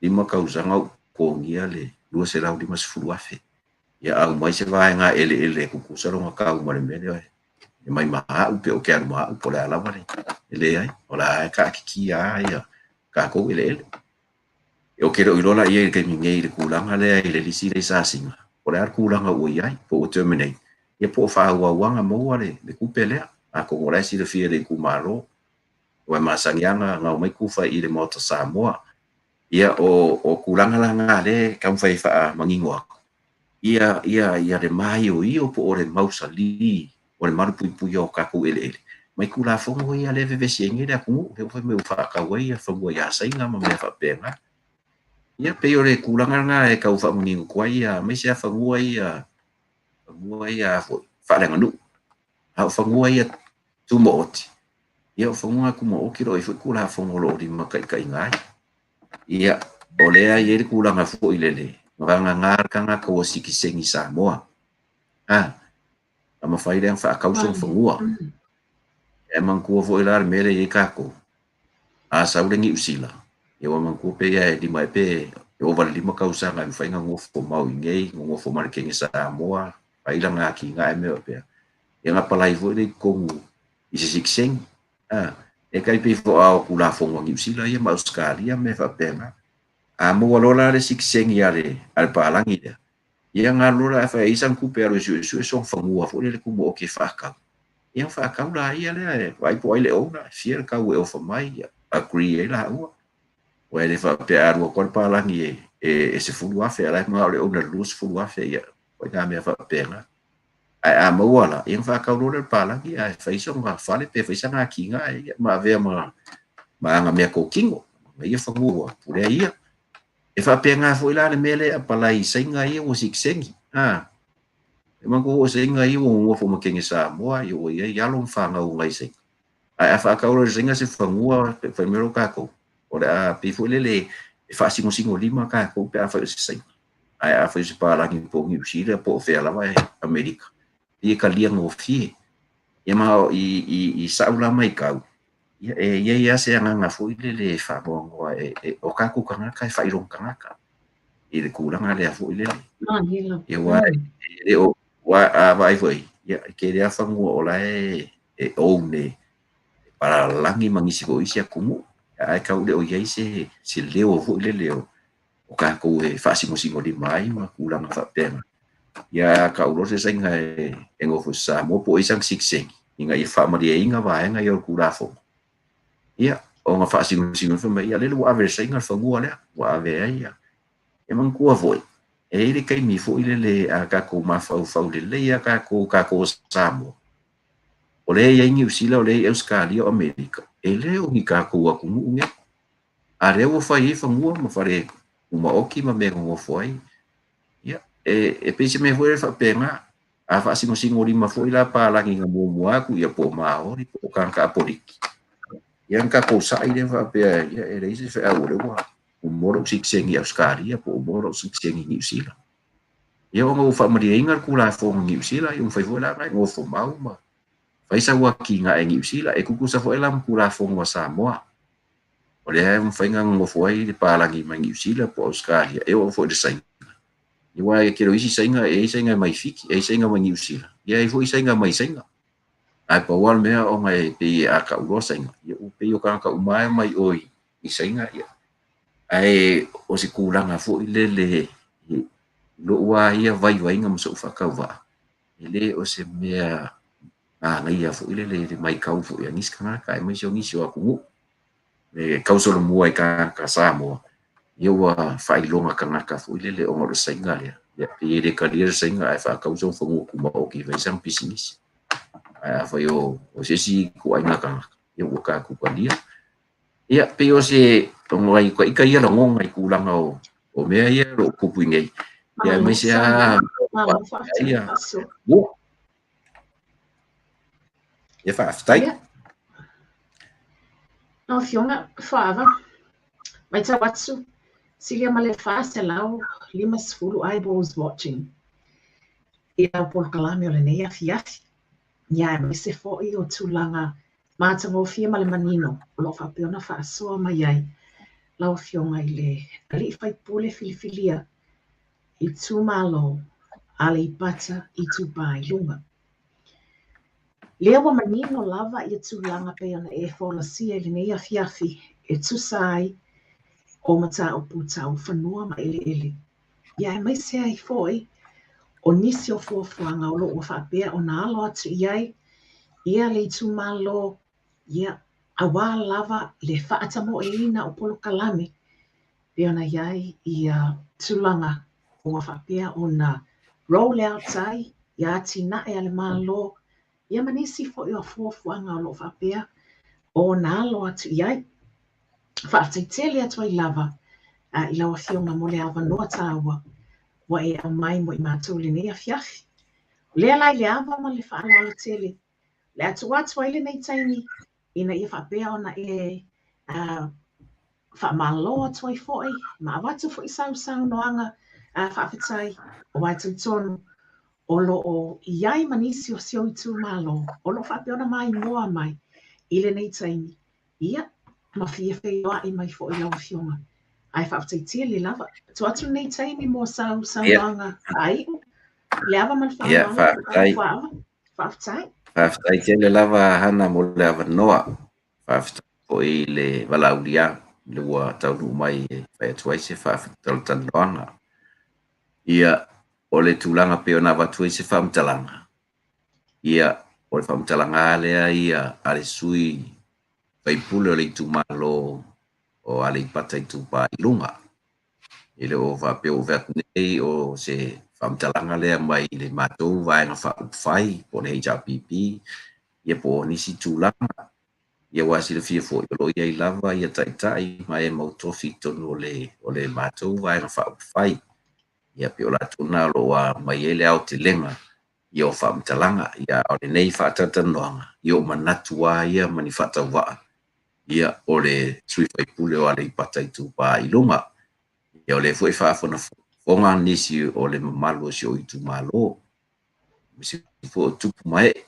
5 tausaga ou totogia le $250,000. Ia aumai se vaega eleele e tutusa lona tau ma le mea lea e mai ma au pe o ke alu ma au po o le a lava le e leai. O la e taatitia lava ia tatou eleele. O ke le o iloa la i ai i le taimi nei i le tulaga lea i le lisi lea i Sasina, po o le a le tulaga ua i ai, po ua terminate, ia po o faaauauaga maua le tupe lea. Atonu o la e silafia e le itumalo, ua e masani lava na omai tufa i le Maota Samoa. Ia o tulaga la na lea e taumafai e faamanino atu, ia le maioio po o le mausali o le malupuipuia o tatou eleele mai Tulafono ia lea e vevesi ai nei le atunuu, lea ua fai mai ua faatau ai fanua ia Saina ma mea faapena. Ia pei o le tulaga lena e tau faamanino atu ai aemaise lava fanua ia foi faaleaganuu. A o fanua ia tumaoti, ia o fanua tumaoti o lo o i ai foi Tulafono o lo o limataitaiina ai. Ia, o lea e i ai le tulaga foi lele, vagana le tagata ua sitiseni Samoa. A mafai lea ona faatau sona fanua. E manatua foi la le mea lea e i ai tatou. A sau le Niu Sila, ia ua manatua pe ia e 5 e pe e ova i le 5 tausaga e mafai ona nofo mau i inei, nonofo ma le kene Samoa, fai lana atinae mea faapea. Ia na palai foi lea i totonu i se sitiseni. E tai pei foi o Tulafono a Niu Sila ia ma Ausetalia mea faapena. A maua loa la le sitiseni a le palagi lea, ia na alu loa la e fai ai sana tupe e alu e suesue sona fanua foi lele tumaoti e faatau. Ia na faatau la ia lea e vaai po o ai le owner, e fia le tau e ofa mai, ia agree ai laua. Ua e le faapea a alu atu le palagi e $10,000, a o la e manao le owner i le $20,000, ia o nai mea faapena. Ae a maua la, ia na faatau loa lea e le palagi ae fai sona fale pe fai sana atinae, ia ma avea ma ana mea totino, ma ia fanua ua pulea ia. E faapena foi la le mea lea e apalai i Saina ia ua sitiseni. E manatua foi o Saina ia ua nonofo ma kene Samoa, ia ua i ai alo ma fanau nai Saina. Ae a faatau loa e Saina se fanua, pe fai mai loa tatou, o le a pei foi lele e faasinosino lima tatou pe a fai o se Saina. Ae a fai o se palagi po o Niu Sila po o fea lava e Amerika, ia talia gofie. Ia ma i sa'u la matau, Ia, e i ai lava se agaga foi lele e faanoanoa e o tatou tagata e faailoga tagata i le tulaga lea foi lele. Ia aua e le o, aua a vaai foi, ia e tele lava fanua o la e own e palalagi ma nisi foi o isi atunuu, ae tau le o i ai se leo foi lele o tatou e faasinosinolima ai ma tulaga faapena. Ia a tau loa se Saina e nofo i Samoa po o i ai sana sitiseni ina ia faamalieina vaega ia o le Tulafono, ia ona faasinosino fai mai, ia lele ua ave e le Saina le fanua lea, ua ave ai ia. E manatua foi, e i ai le taimi foi lele a tatou mafaufau lelei lava tatou, tatou o Samoa, o lea e i ai Niu Sila, o lea e i ai Ausetalia, o Amerika, e le o ni tatou atunuu nei. A lea ua fai ai fanua ma fale tumaoti ma mea e nonofo ai. Ia, e pei se mea foi lele faapena. A faasinosinolima foi la palagi na muamua atu, ia po o Maori, po o tagata Apoliki, ia ona tatou sa'i lea faapea, ia e leai se feau o lea ua maua lou sitiseni i Ausetalia po o maua lou sitiseni i Niu Sila. Ia ona ua faamalieina le Tulafono i Niu Sila, ia ua mafai foi la ona e nofo mau ma fai sau atinae i Niu Sila. E tutusa foi la ma Tulafono a Samoa, o lea e mafai ona nonofo ai le palagi mai Niu Sila po o Ausetalia, e oo foi i le Saina. Ia aua e tele o isi Saina, e i ai Saina mai Fiti, e i ai Saina mai Niu Sila, ia e i ai foi Saina mai Saina. Ae pau lava le mea ona e pei a tau loa Saina, ia ua pei o tagata uma lava e omai i o i Saina, ia. Ae o se tulaga foi lele i lou lava ia vaivaiga ma sou faatauvaa, e le o se mea manaia foi lele i le matau foi a nisi tagata aemaise o nisi o atunuu e tausolomua i tagata Samoa, ia ua faailoga tagata foi lele ona o le Saina lea. Ia pei e le talia le Saina ae faatau sona fanua tumaoti e fai ai sana pisinisi. Ae afai o se isi ituaiga tagata, ia ua tatou talia. Ia pei o se o nai ita ia lagona i tulaga o mea ia o lo o tupu i nei. Ia aemaise lava ia Ia faafetai. Ia. Lau Afioga Fuaava, matau atu, silia ma le 450 eyeballs watching i lau polokalame o lenei afiafi. Ia aemaise foi o tulaga matagofie ma le manino o lo o faapea ona faasoa mai ai lau Afioga i le Alii Faipule filifilia itumalo Aleipata Itupa i Luga. Lea ua manino lava ia tulaga pei ona e folasia i lenei afiafi e tusa ai o mataupu tau fanua ma eleele, ia aemaise ai foi o nisi o fuafuaga o lo o ua faapea ona alo atu i ai ia le itumalo, ia aua lava le faatamoeina o polokalame pei ona i ai ia tulaga ua faapea ona roll out ai ia atinae a le Malo, ia ma nisi foi o fuafuaga o lo o faapea ona alo atu i ai. Faafetai tele atu ai lava i lau Afioga mo le avanoa taua ua e aumai mo i matou i lenei afiafi. O lea la i le ava ma le faaaloalo tele, o le a tuu atu ai lenei taimi ina ia faapea ona e faamalo atu ai foi ma avatu foi sau saunoaga faafetai, aua e talitonu o lo o i ai ma nisi o si ou itumalo o lo o faapea ona maimoa mai i lenei taimi, ia, ma fia feiloai mai foi lau Afioga. Ae faafetai tele lava. Tuu atu lenei taimi mo sau saunoaga faaiu. Le ava ma le faaaloalo. Faafetai. Faafetai tele lava Hana mo le avanoa. Faafetai foi i le valaaulia le ua taunuu mai e fai atu ai se faafetalatalanoaga. Ia, o le tulaga pei ona avatu ai se faamatalaga, ia, o le faamatalaga lava lea ia a le sui faipule o le itumalo o Aleipata Itupa i Luga. E le o faapea ua fai atu nei o se faamatalaga lea mai le matou Vaega Faaupufai po o le HRPP, ia po o nisi tulaga. Ia aua silafia foi o lo o i ai lava ia taitai ma e mautofi i totonu o le matou Vaega Faaupufai. Ia pei o latou na o lo o aumai ai le aotelega ia o faamatalaga. Ia a o lenei faatalatalanoaga, ia o manatu lava ia ma ni faatauvaa ia o le sui faipule o Aleipata Itupa i Luga. Ia o lea foi e faafogafoga nisi o le mamalu o si ou itumalo, aemaise foi o tupu ma ee.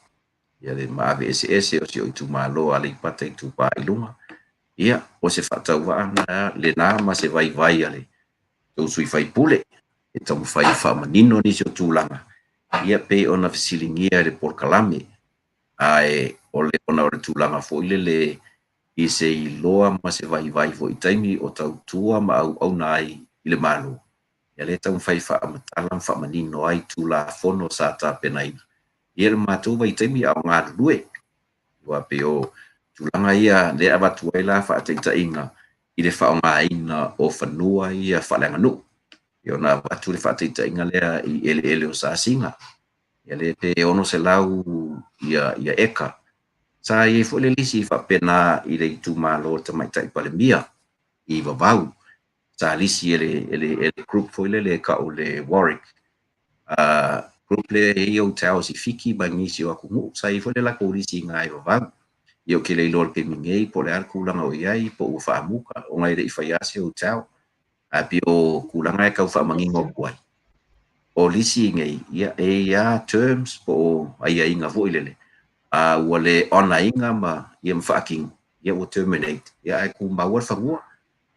Ia le maave eseese o si ou itumalo o Aleipata Itupa i Luga. Ia, o se faatauvaa lena ma se vaivai a le tou sui usufono e taumafai e faamanino nisi o tulaga ia pei ona fesiligia e le polokalame. Ae ona o le tulaga foi lele i se iloa ma se vaivai foi i taimi o tautua ma auauna ai i le Malo, ia lea e taumafai e faamatala ma faamanino ai Tulafono sa tapenaina i le matou vaitaimi a o galulue. Aua pei o tulaga ia lea e avatu ai la faataitaiga i le faaaogaina o fanua ia faaleaganuu. E pei ona avatu le faataitaiga lea i eleele o Sasina, ia lea pe 600 eka. Sa i ai foi le lisi faapena i le itumalo o le Tamaitai Palemia i Vavau, sa lisi e le group foi lele e tau o le Warwick Group lea e i ai hotels i Fiti ma nisi o atunuu, sa i ai foi le latou lisiina i Vavau. Ia ou te le iloa i le taimi nei po o le a le tulaga o i ai po o ua faamuta ona e le i faia lava se hotel. Ae pei o tulaga e tau faamanino atu ai, o lisi nei, ia e i ai lava terms po o aiaiga foi lele, a ua le honour ina ma faatino, ia ua terminate, ae tumau lava le fanua.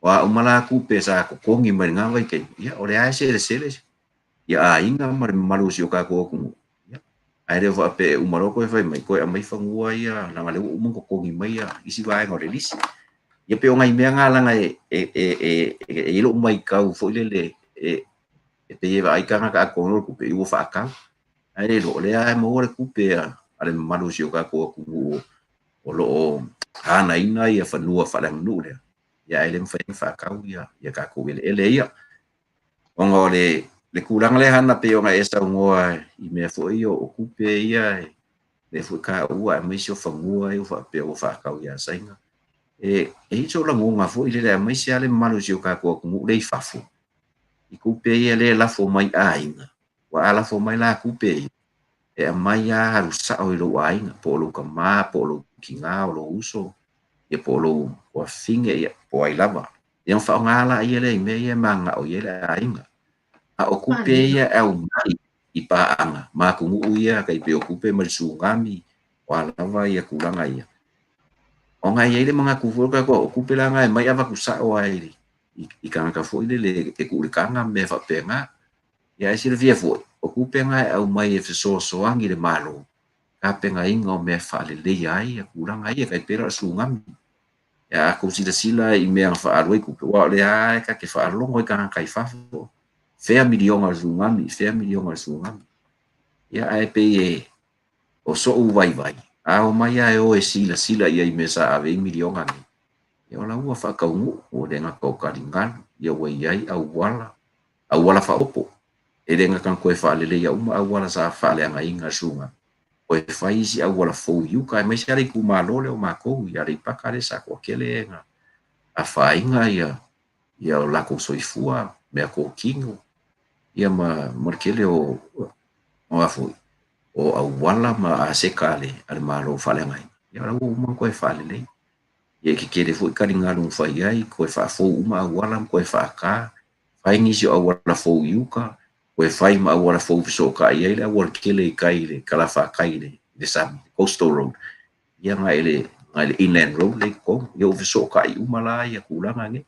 O a uma la tupe sa totogi mai lena vaitaimi, ia o lea lava e selesele aiga ma le mamalu o si o tatou atunuu, ae le faapea e uma loa toe fai mai toe aumai fanua ia leaga o lea ua uma ona totogi mai isi vaega o le lisi. Ia pei o nai mea na leaga e i ai lou matau foi lele e pei e vaai tagata a totogi loa le tupe ua faatau, ae le iloa o lea lava e maua le tupe a le mamalu o si o tatou atunuu o lo o anaina fanua faaleaganuu lea, ae le mafai ona faatau ia tatou eleele ia. Ona o le tulaga lea Hana pei ona e saunoa i mea foi ia o tupe ia lea foi e taua aemaise o fanua ia ua faapea ua faatau ia Saina. E i ai sou lagona foi lele aemaise lava le mamalu o si o tatou atunuu lea e i fafo i tupe ia lea e lafo mai i aiga, aua a lafo mai la tupe ia, e aumai lava alu sao i lou aiga, po o lou tama, po o lou tina, o lou uso, ia po o lou afafine, ia po o ai lava. Ia ona faaaoga laia lea i mea ia e mananao i ai le aiga. A o tupe ia e aumai i paaga ma atunuu ia tai pei o tupe mai le tsunami, o a lava tulaga ia, ona e i ai le manatu foi lea o tatou, o tupe la na e aumai avatu sao lava i tagata foi lele e tuu i le taga ma mea faapena. Ia ae silafia foi, o tupe na e aumai e fesoasoani i le Malo tapenaina o mea e faaleleia ai tulaga ia, tai pei la o le tsunami. Ia a tou silasila i mea na faaalu ai tupe, aua o lea lava ta te faalogo i tagata i fafo, fea miliona o le tsunami, fea miliona o le tsunami. Ia ae pei o sou vaivai, a omai lava e o e silasila i ai i mea sa ave ai miliona nei, ia o la ua faataunuu, ua le gata o taligalu, ia ua i ai auala, auala faaopoopo. E le gata ina toe faaleleia uma auala sa faaleagaina e le tsunami, toe fai isi auala fou i uta, aemaise lava le itumalo lea o matou i Aleipata lea sa toatele na afaina o latou soifua, meatotino, ia ma le tele o auala ma aseta a le Malo faaleagaina, ia o la ua uma ona toe faalelei. Ia e tetele foi taligalu na fai ai, toe faafou uma auala ma toe faata, fai nisi o auala fou i uta, toe fai ma auala fou e fesootai ai le aualatele i tai i le talafatai i le sami, coastal road, ia agai i le inland road lea i totonu. Ia ua fesootai uma la tulaga nei.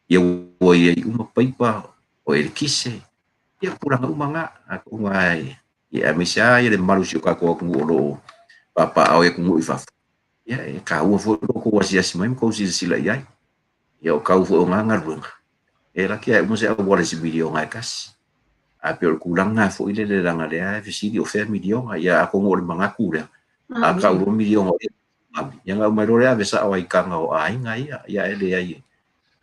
Ia ua i ai uma paipa o eletise, ia tulaga uma na. Atonu lava aemaise lava le mamalu o si o tatou atunuu o lo o papaaao i atunuu i fafo, ia e taua foi lo outou asiasi mai ma outou silasila i ai. Ia o tau foi o na galuega, e laki lava e uma se auala i se miliona e tasi. Ae pei o le tulaga lena foi lele leaga o lea e fesili o fea miliona, ia atonu o le manatu lea, a tau loa miliona o le tsunami, ia ona aumai loa lea ave sao lava i taga o aiga ia, ia ae leai,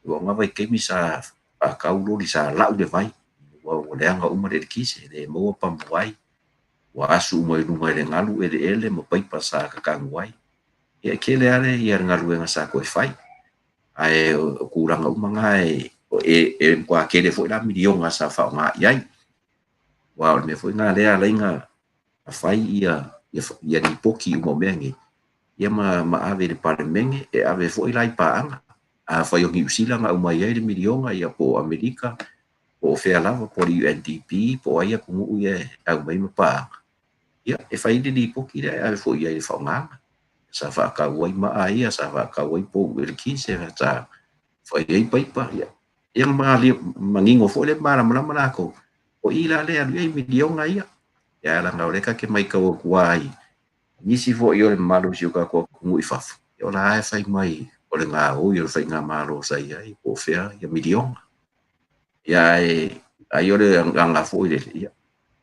aua o na vaitaimi sa faatau loli, sa lau le vai, ua leaga uma le eletise, le maua pamu vai, ua asu uma i luga i le galu eleele ma paipa sa tatanu ai. Ia e tele lava le galuega sa toe fai, ae o tulaga uma na e matua tele foi la miliona sa faaaoga i ai. Aua o le mea foi lena lea e ala ai ona fai ia lipoti uma o mea nei, ia ma ave i le Palemene, e ave foi la i paaga. Afai o Niu Sila na aumai ai le miliona, ia po o Amerika, po o fea lava, po o le UNDP, po o ai atunuu ia e aumai ma paaga. Ia, e fai le lipoti lea e ave foi i ai le faaaogaga. Sa faatau ai maa ia, sa faatau ai pou eletise, sa fai ai paipa. Ia, ia manino foi le malamalama latou, o i la lea e alu i ai miliona ia. Ia leaga o lea ta te matau atu lava i nisi foi o le mamalu o si o tatou atunuu i fafo, ia o la e fai mai o le gaoi o le faigamalo sa i ai po o fea ia miliona. Ia ae ai o le agaga foi lele, ia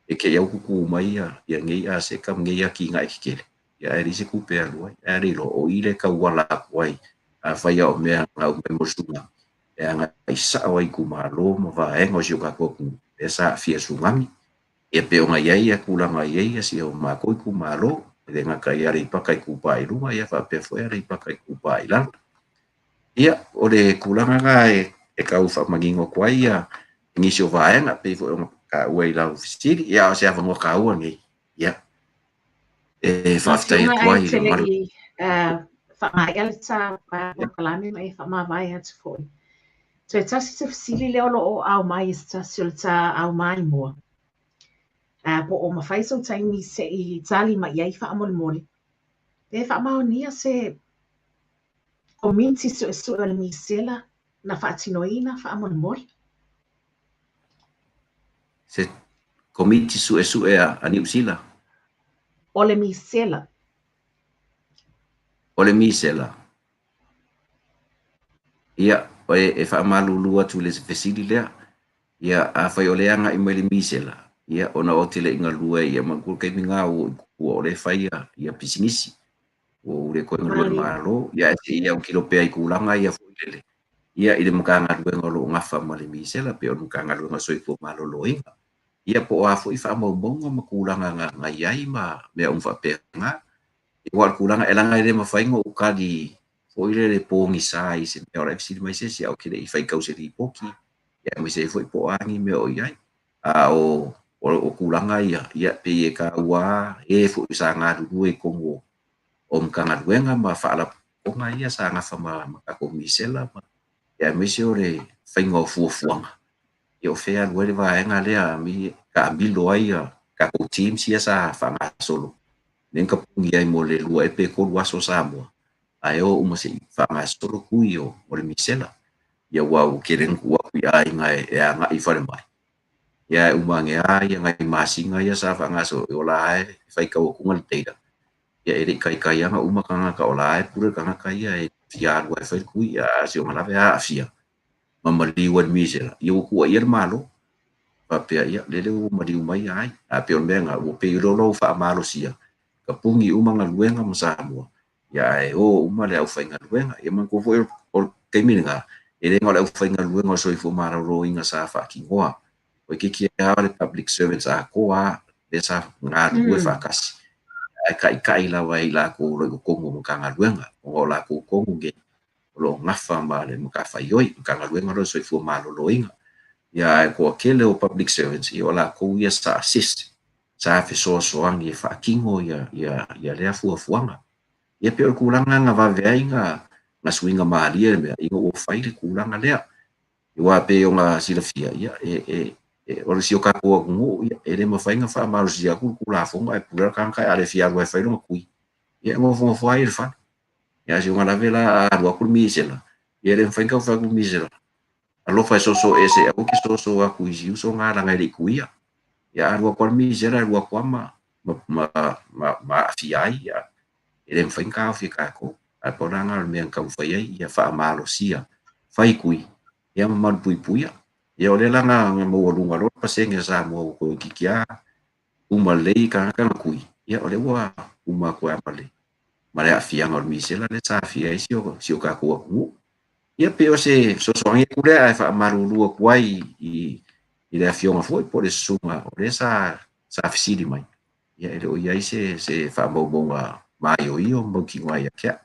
e te i au mai ia nei aseta ma nei atinae tetele, ia ae leai se tupe e alu ai. Ae le iloa o i le tauala atu ai, afai lava o mea na aumai mo le tsunami, e agai sao ai i itumalo ma vaega o si o tatou atunuu lea sa aafia i le tsunami. Ia pei ona i ai ia tulaga e i ai si o matou itumalo, e le gata i Aleipata Itupa i Luga, ia faapea foi Aleipata Itupa i Lalo. Ia, o le tulaga lena e tau faamanino atu ai ia nisi o vaega pei foi ona taua i lau fesili. Ia, a o se avanoa taua lenei, ia, e faafetai Afioga atu ae ai i te le le mamalu. I faamaea le ta polokalame ma e faamavae atu foi. Toe tasi se fesili lea o lo o ao mai e se tasi o le ta aumaimoa. Po o mafai sou taimi se i tali mai i ai faamolemole. Pe faamaonia se komiti suesue o le misela na faatinoina faamolemole. Se komiti suesue a Niu Sila? O le misela. O le misela. Ia, e faamalulu atu i le fesili lea. Ia, afai o lea e agai mai le misela, ia, ona ou te le i galue ai, ia manatua le taimi lena ua ou i tua o lea e fai ia pisinisi. Ua ou le toe galue i le Malie. Malo. Ia, ae se i autilo pea i tulaga ia foi lele, ia, i le Matagaluega o lo o nafa ma le misela, pei o le Matagaluega o le Soifua Maloloina. Ia, po o a foi faamaumauga ma tulaga na i ai ma mea uma faapena. Aua o le tulaga, e leaga e le mafai ona ou tali foi lele pogisa i se mea o la e fesili mai se isi, ae ou te le i faitau i se lipoti, aemaise ai foi po o a ni mea o i ai. A o tulaga ia, ia pei e taua lava e foi sa galulue i totonu o Matagaluega ma Faalapotopotoga ia sa nafa ma tatou misela, aemaise o le faiga o fuafuaga, ia o fea e alu ai le vaega lea e taamilo ai tatou teams ia sa faagasolo, lea na tapuni ai mo le 2 ea pe 3 aso Samoa, ae o uma se i faagasolo tui o le misela. Ia aua ua tele na tuu atu i aiga e agai i falemai, ia ae uma ane lava ia nai masina ia sa faagasolo, o la e faitau atuga le data, ia e le i taitai lava ona uma tagata o la e pule le tagata ia e fia alu lava e fai le tui, a o si ona lave a aafia ma maliu ai i le misela, ia ua tuuaia le Malo. Faapea, ia, lele ua maliu mai ai. Ae pei o le mea lena, ua pei o lea ua faamalosia, tapuni uma galuega ma Samoa, ia ae o uma le aufaigaluega. Ia manatua foi o le taimi lena, e le na o le aufaigaluega o le Soifua Maloloina sa faatinoa, toeitiiti lava le public servants atoa lava lea sa galulue faatasi, ae taitai lava e i latou o lo o i totonu o Matagaluega, ona o latou tonu nei o lo o nafa ma le matafaioi, Matagaluega lea o le Soifua Maloloina. Ia ae toatele o public servants, ia o latou ia sa assist, sa fesoasoani e faatino ia lea fuafuaga. Ia pei o le tulaga na vave ai na suiga malie le mea, ina ua fai le tulaga lea. Aua pei ona silafia, ia, o le si o tatou atunuu, ia, e le mafai ona faamalosia atu le Tulafono ae pule lava le tagata a le fia alu e fai lona tui, ia e nofonofo lava ia i le fale. Ia a si ona lave la a alu atu le misela, ia e le mafai ona taumafai atu le misela, alofa e soso ese aua e te soso atu i si uso na leaga e le i tuia. Ia a alu atu lava le misela, e alu atu lava ma aafia ai, ia, e le mafai ona taofi e tatou. Ae pau la lena o le mea na taumafai ai, ia faamalosia, fai tui, ia ma malupuipuia. Ia o lea la na maualuga loa le pasene a Samoa ua toeitiiti lava uma lelei tagata na tui, ia o lea ua uma atu ai ma le aafiaga o le misela lea sa aafia ai si o tatou atunuu. Ia pei o se fesoasoani atu lea, ae faamalulu atu ai i le afioga foi po o le susuga o lea sa fesili mai, ia e le o i ai se faamaumauga maioio ma mautinoa ia te au.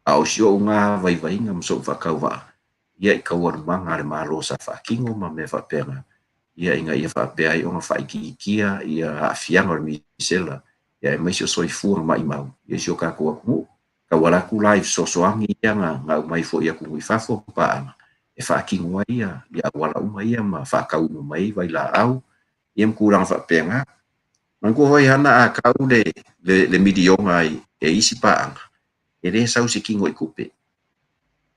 A o si ou na vaivaiga ma sou faatauvaa, ia i taualumaga a le Malo sa faatino ma mea faapena, ia ina ia faapea ai ona faaitiitia ia aafiaga o le misela, ia aemaise o soifua maimau i si o tatou atunuu. Tauala atu la i fesoasoani ia na aumai foi i atunuu i fafo ma paaga, e faatino ai ia auala uma ia ma faatau uma mai ai vailaau, ia ma tulaga faapena. Manatua foi Hana a kau le le miliona e isi paaga, e le sau se kino i tupe.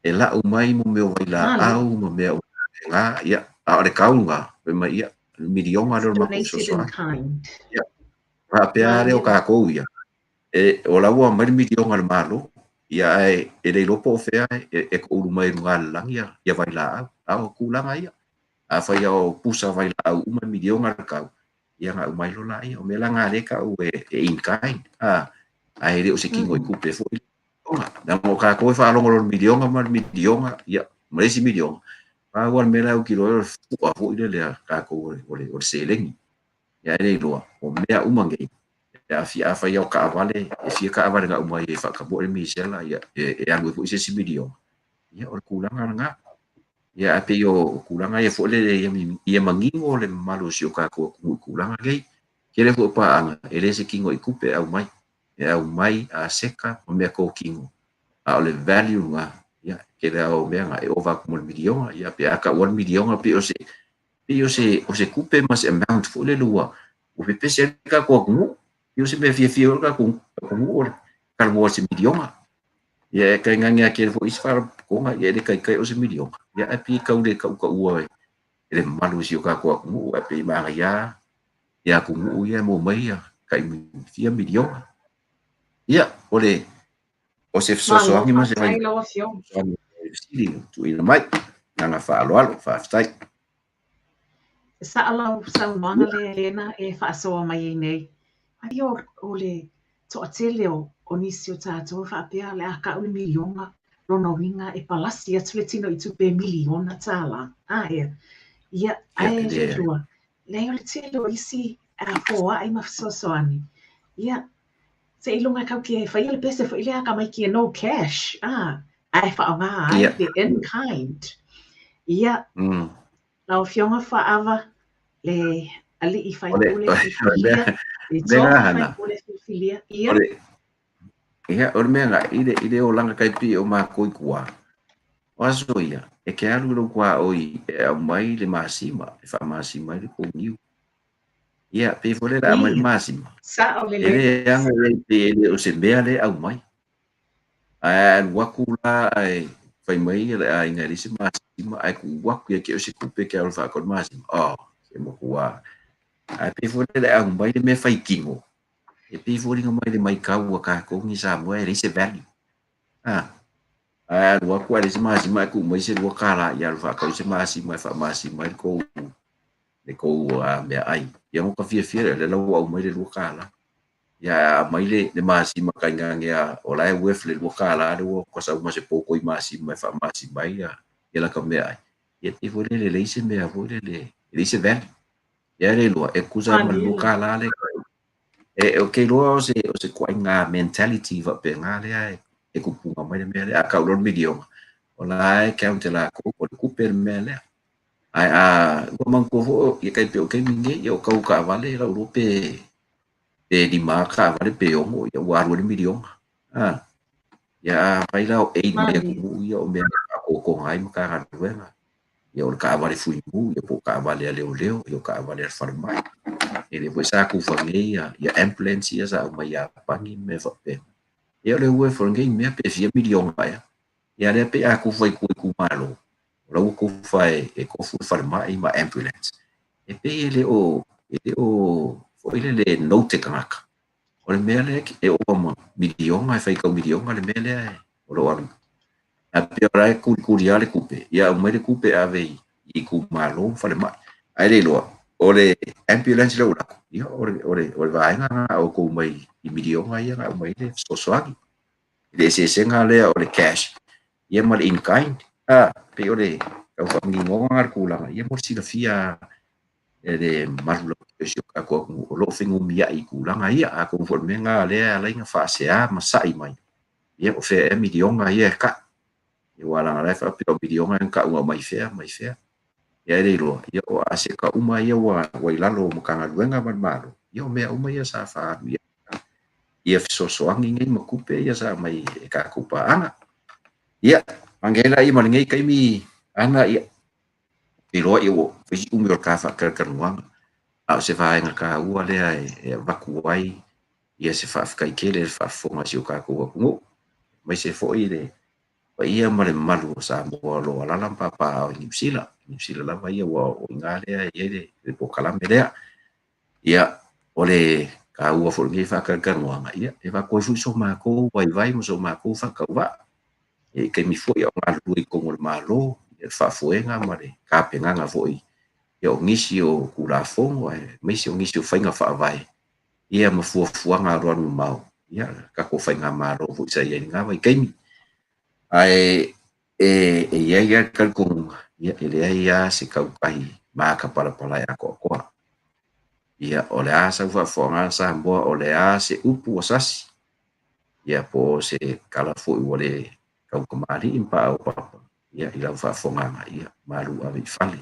E lau mai mo mea o vailaau ma mea o ga, ia, a o le kau lena, fai mai, ia, miliona lea o le matou fesoasoani. Ia, faapea lea o tatou ia, e, o la ua aumai le miliona e le Malo, ia ae e le iloa po o fea e toulu mai ai i luga o le lagi ia vailaau. A o tulaga ia, afai lava o pusa vailaau uma e miliona le tau, ia ona aumai loa laia. O mea la na lea e tau e in kind, a, ae le o se kino i tupe foi. Leaga o tatou e faalogo loa i le miliona ma le miliona, ia, ma le isi miliona, pau lava le mea la e autilo ai o le fua foi lele a tatou o le seleni. Ia ae le iloa, o mea uma nei, e aafia, afai lava o taavale, e fia taavale na aumai e faatamoe le misela, ia, e alu ai foi se isi miliona, ia o le tulaga lena. Ia ae pei o tulaga ia foi lele ia manino le mamalu o si o tatou atunuu i tulaga nei. Tele foi o paaga, e le se kino i tupe e aumai, e aumai aseta ma mea totino, a o le value lena, ia, tele lava o mea na e ova atu ma le miliona, ia pe a taua le miliona pei o se pei o se o se tupe ma se amount foi lele ua pepese ai le tatou atunuu, pei o se mea fiafia ai le tatou atunuu o le talanoa i se miliona. Ia e tainane lava tele foi isi faalapotopotoga, ia e le taitai o se miliona, ia ae pei e tau le tautaua e le mamalu o si o tatou atunuu, ae pei e manaia lava ia atunuu ia e maua mai ia tai fia miliona. Ia, o le o se Malo fesoasoani ma se faafetai lau Afioga. fesili ua tuuina mai. Agaga faaaloalo, faafetai. E sao lau saunoaga lea Lena e faasoa mai ai nei. Ai o le toatele o nisi o tatou e faapea o le a kau le miliona, lona uiga e palasi atu le tino i tupe e miliona tālā. A ea? Ia, ae le iloa, leai o le tele o isi foai ma fesoasoani, ia, seiloga e kau ke faia le pese foi lea tamaiti e no cash, a, ae faaaoga ai le in kind. Ia, lau Afioga Faava, le alii faipule filifilia, le tofi faipule filifilia, ia. Ia, o le mea lena, i le olaga tai pei o matou i tua, o aso ia, e te alu i lou tuaoi e aumai le masima, e faamasima ai le tou niu. Ia, pei foi lea o le a aumai le Ia, masima, sao e lelei. le aga i ai pe le o se mea lea e aumai. Ae a alu atu la ae fai mai le aiga e leai se masima ae tuu atu ia te oe se tupe e te alu e faatau i le masima, oh, se matua. Ae pei foi lea e aumai le mea faitino, e pei e foliga mai le maitau a tatou nei Samoa e leai se value. Ah, ae alu atu ae leai se masima ae tuu mai se $2 ia alu faatau se masima e faamasima ai le tou meaai. Ia ona ota fiafia lea, o lea la ua aumai le $2. Ia ae a aumai le masima tainane lava o la e worth le $2 lea ua ota sau ma se potoi masima e faamasima ai ia lata meaai, ia pei foi lele e leai se mea foi lele, e leai se value. Ia le iloa, e tusa lava ma le Malie lava. $2 lea e ou te iloa o se ituaiga mentality faapena lea e tupuga mai le mea lea. A tau loa le miliona, o la e count e latou o le tupe le mea lea. Ae a ua manatua foi ia tai pei o le taimi lenei, ia o tau o taavale lau iloa pe lima lava taavale pe ono, ia ua alu ai le miliona. Ia afai la o aid mai Malie. atunuu ia o mea e faatotoga ai Matagaluega, ia o le taavale fuimu, ia po o taavale a leoleo, ia o taavale a le falemai. Ia lea foi sa tufa nei ia ambulance ia sa aumai Iapani ma mea faapena. Ia o le worth o lenei mea pe fia miliona ea. Ia lea pei a tufa i tua i itumalo, o la ua tufa e tofu le falemai ma ambulance. E pei e le o foi lele e note e tagata. O le mea lea e ova ma miliona, e faitau miliona le mea lea o lo o alu. Ae pei o la e kulikuli lava le tupe, ia aumai le tupe e ave i itumalo ma falemai. Ae le iloa, o le ambulance lea ua alu atu, ia o le vaega lena a outou mai i miliona ia na aumai ai le fesoasoani. I le eseesega lea o le cash ia ma le in kind. A, pei o le tau faamaninoga lena o le tulaga, ia mo le silafia e le mamalu lautele o si o tatou atunuu o lo o fenumiai i tulaga ia. Atonu foi o le mea lena lea e ala ai ona faasea ma sai mai, ia o fea ea miliona ia e tau. Ia aua leaga o la e faapea o miliona ia na tau na aumai fea mai fea. Ia ae le iloa, ia o aseta uma ia ua i lalo o Matagaluega ma le Malo, ia o mea uma ia sa faaalu i ai ia fesoasoani nei ma tupe ia sa aumai e tatou paaga. Ia, mange ai laia ma lenei taimi, Ana, ia, iloa ia ua fai si umi o le ta faatalatalanoaga. A o se vaega taua lea e avatu ai ia se faafetai tele i le faafofoga a si o tatou atunuu, aemaise foi le paia ma le mamalu o Samoa o lo o alaala ma papaaao i Niu Sila. Niu Sila lava ia ua o i ina lea e i ai le polokalame lea. Ia, o le taua foi o lenei faatalatalanoaga, ia, e avatu ai foi so matou vaivai ma so matou faatauvaa i taimi foi a o galulue i totonu o le Malo, i le faafoega ma le tapenaga foi o nisi o Tulafono aemaise o nisi o faiga faavae ma fuafuaga alualumamao a le tatou faigamalo foi sa i ai i lena vaitaimi. Ae e i ai lava le talitonuga, e leai lava se tautai matapalapala e atoatoa. Ia, o le a sau faafofogaaga Samoa, o le a se upu ua sasi, ia po o se tala foi ua le tautamalii ma paopapa i lau faafofogaaga, ia malu ave i fale,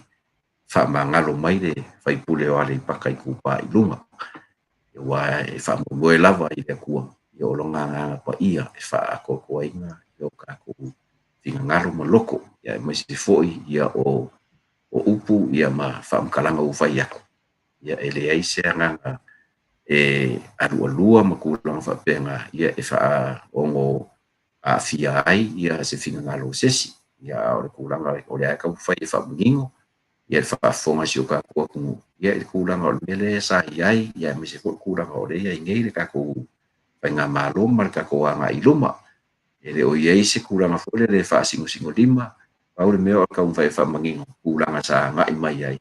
faamagalo mai le sui usufono o Aleipata Itupa i Luga, aua e faamoemoe lava i le Atua o Lona Agaga Paia e faaatoatoaina o tatou finagalo ma loto, aemaise foi o upu ma faamatalaga ua fai atu. E leai se agaga e alualua ma tulaga faapena e faaono aafia ai se finagalo o se isi. A o le tulaga o lea e taumafai e faamanino le faafofoga a si o tatou atunuu i le tulaga o le mea lea sa i ai, aemaise foi le tulaga o lea e i ai nei le tatou faigamalo ma le tatou agai i luma. E le o i ai se tulaga foi lele e faasinosinolima, pau le mea o le taumafai e faamanino tulaga sa agai mai ai,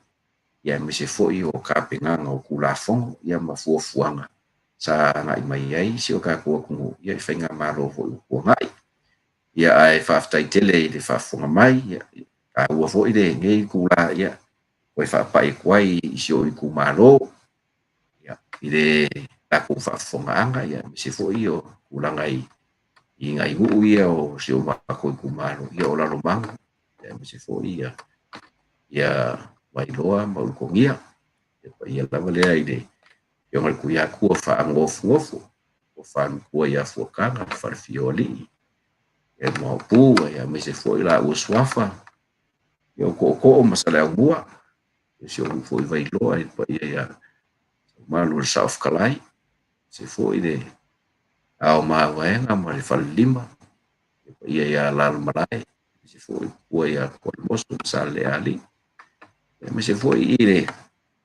aemaise foi o tapenaga o Tulafono ma fuafuaga sa agai mai ai si o tatou atunuu i faigamalo foi ua tuanai. Ia, ae faafetai tele i le faafofoga mai. E taua foi lenei itula toe faapai atu ai i si ou itumalo i le tatou faafofogaaga, aemaise foi o tulaga i nai nuu ia o si o matou itumalo, o Lalomanu, aemaise foi ia Vailoa ma Ulutogia. Le paia lava lea i le Afioga i le Tuiatua Faanofonofo, Tofa Matua ia Fuataga, le Falefia o Alii, le Maopu, aemaise foi laua Suafa, o Tootoo ma Saleaaumua, si ou nuu foi i Vailoa i le paia ia Saumalu o le Saofetalai, aemaise foi le Ao Mavaega ma le Falelima, le paia ia Alalamalae, aemaise foi le matua ia Tualemoso ma Saleleaalii, aemaise foi i le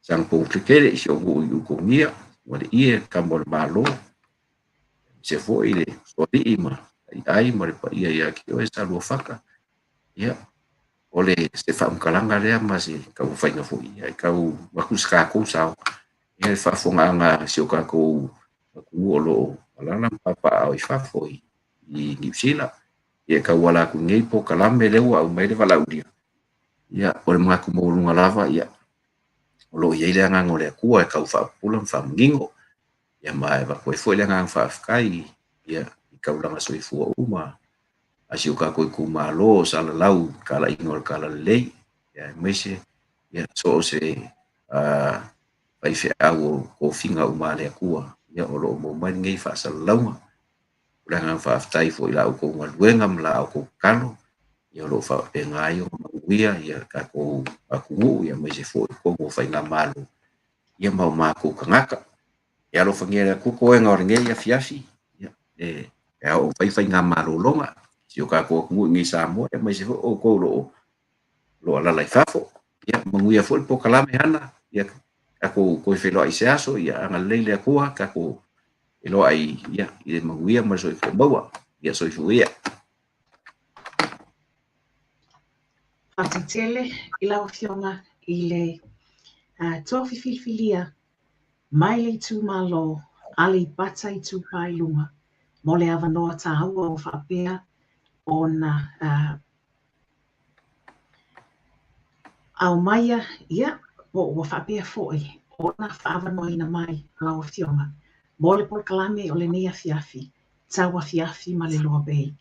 Sagapolutele i si ou nuu i Ulutogia, ma le Ie, le Tama o le Malo, aemaise foi le Usoalii ma Taiai ma le paia ia te oe Saluafata. Ia, o le se faamatalaga lea ma se taumafaiga foi e tau avatu se tatou sao i le faafofogaaga a si o tatou atunuu o lo o alaala ma papaaao i fafo i Niu Sila. Ia, e tauala atu i lenei polokalame lea ua aumai le valaaulia, ia, o le manatu maualuga lava, ia, o lo o i ai le agaga o le Atua e tau faapupula ma faamanino, ia, ma e avatu ai foi le agaga faafetai, ia, i taulaga soifua uma a si o tatou itumalo o salalau i talaiga o le talalelei, aemaise so o se faifeau o tofiga uma a le Atua, ia, o lo o maua mai lenei faasalalauga. O le agaga faafetai foi i la outou galuega ma la outou tatalo, ia, o lo o faapena ai ona manuia le tatou atunuu, aemaise foi totonu o faigamalo, ia, ma o matou tagata. Ia alofagia e le Atua toega o lenei afiafi, ia, e ao fai faigamalologa si o tatou atunuu i nei Samoa, aemaise foi outou o lo o alaala i fafo. Ia, manuia foi le polokalame Hana, ia tatou toe feiloai i se aso, ia agalelei le Atua, tatou feiloai ia, i le manuia ma le soifua maua. Ia soifua ia. Faafetai tele i lau Afioga i le tofi filifilia mai le itumalo Aleipata Itupa i Luga mo le avanoa taua ua faapea ona aumaia, ia, po ua faapea foi ona faaavanoaina mai lau Afioga mo le polokalame o lenei afiafi, tau afiafi ma le Loa Bay.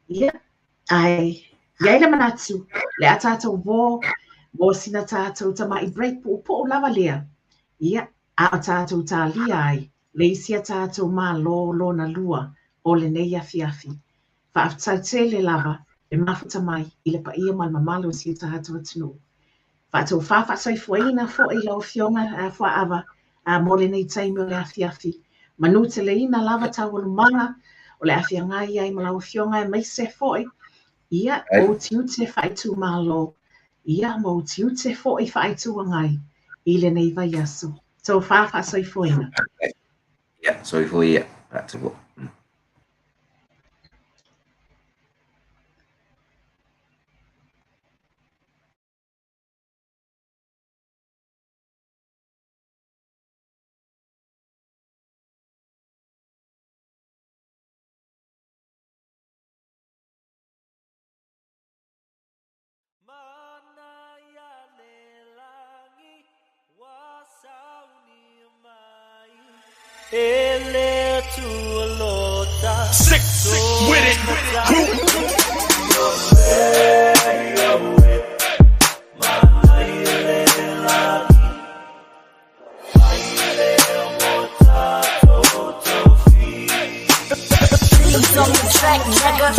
Ia, ae i ai le manatu, le a tatou uō mo sina tatou tama'i break puupuu lava lea, ia, a o tatou talia ai le isi a tatou Malo lona lua o lenei afiafi. Faafetai tele lava le mafuta mai i le paia ma le mamalu o si o tatou atunuu. Faatofa faasoifuaina foʻi lau Afioga Fuaava mo lenei taimi o le afiafi. Manuteleina lava taualumaga o le a feagai ai ma lau Afioga aemaise foʻi ia ou tiute faaitumalo ia ma ou tiute foʻi faaItu Agai i lenei vaiaso. Tofa faasoifuaina. Ia, soifua ia. Faatuvua. Sick with it. Beats on the track, nigga.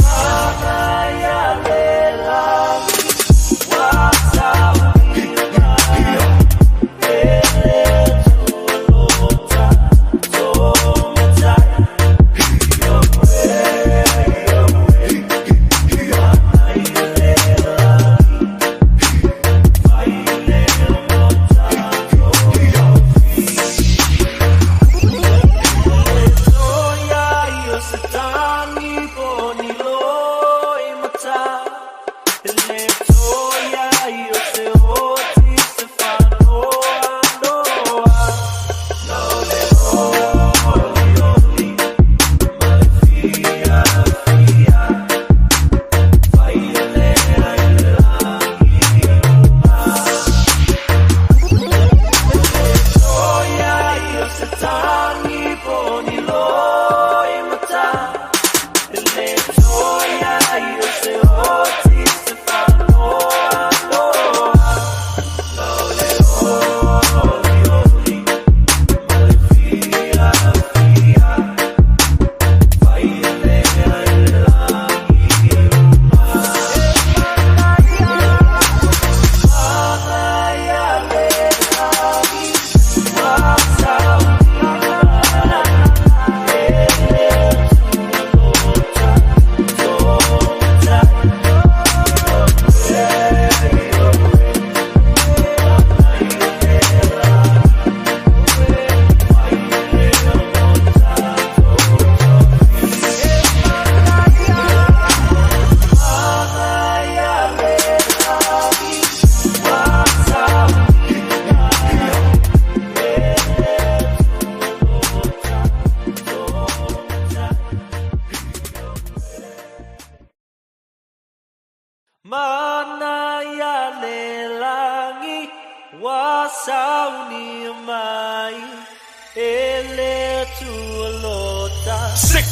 Sick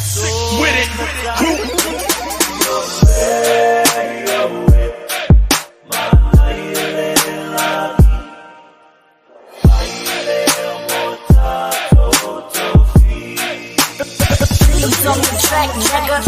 with it. Beats on the track, nigga.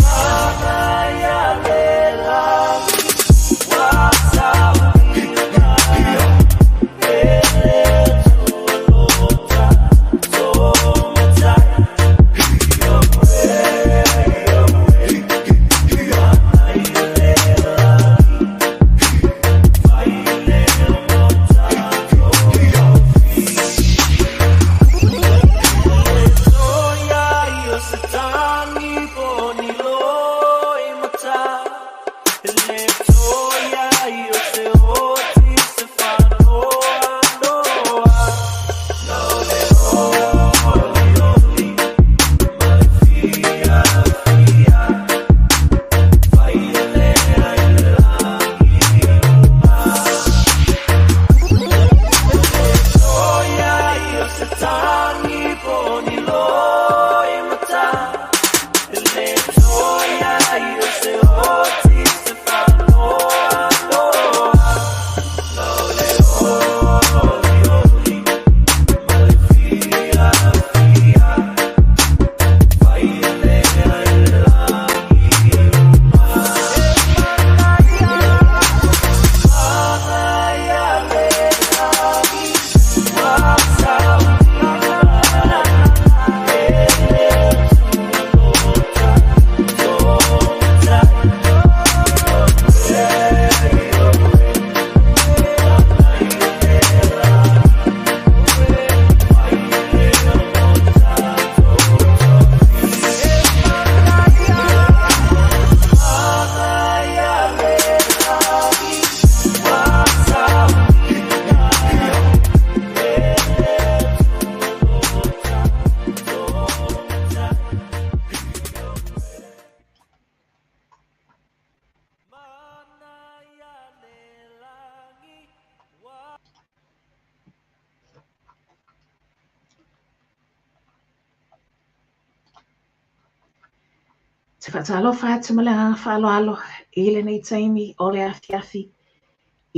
Te faatalofa atu ma le agaga faaaloalo i lenei taimi o le afiafi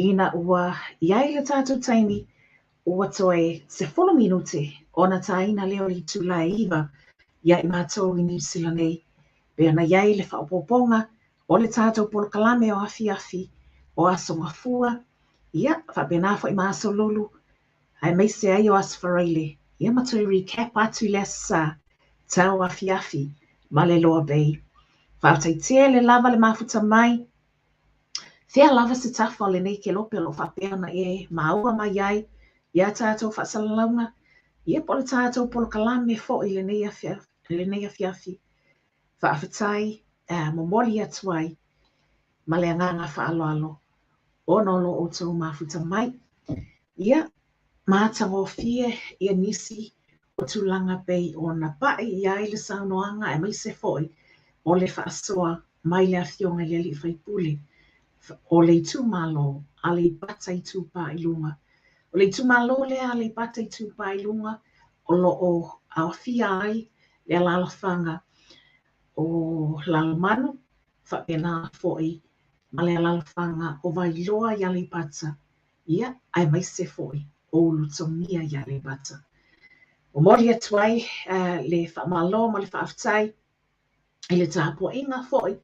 ina ua i ai le tatou taimi ua toe 10 minute ona tāina lea o le itula e 9 ia i matou i Niu Sila nei, pei ona i ai le faaopoopoga o le tatou polokalame o afiafi o Aso Gafua, ia faapena foi ma Aso Lulu, aemaise ai o Aso Faraile, ia ma toe recap atu i le Aso Sa, tau afiafi ma le Loa Bay. Faafetai tele lava le mafuta mai. Fea lava se tafa o lenei kelope o lo o faapea ona e maua mai ai ia tatou faasalalauga, ia po o le tatou polokalame foi i lenei afiafi. Faafetai momoli atu ai ma le agaga faaaloalo ona o lo outou mafuta mai. Ia, matagofie ia nisi o tulaga pei ona pai i ai le saunoaga aemaise foi o le faasoa mai le afioga i le alii faipule o le itumalo Aleipata Itupa i Luga. O le itumalo lea Aleipata Itupa i Luga o lo o aofia ai le alalafaga o Lalomanu, faapena foi ma le alalafaga o Vailoa i Aleipata, ia, aemaise foi o Ulutogia i Aleipata. Momoli atu ai le faamalo ma le faafetai i le tapuaiga foi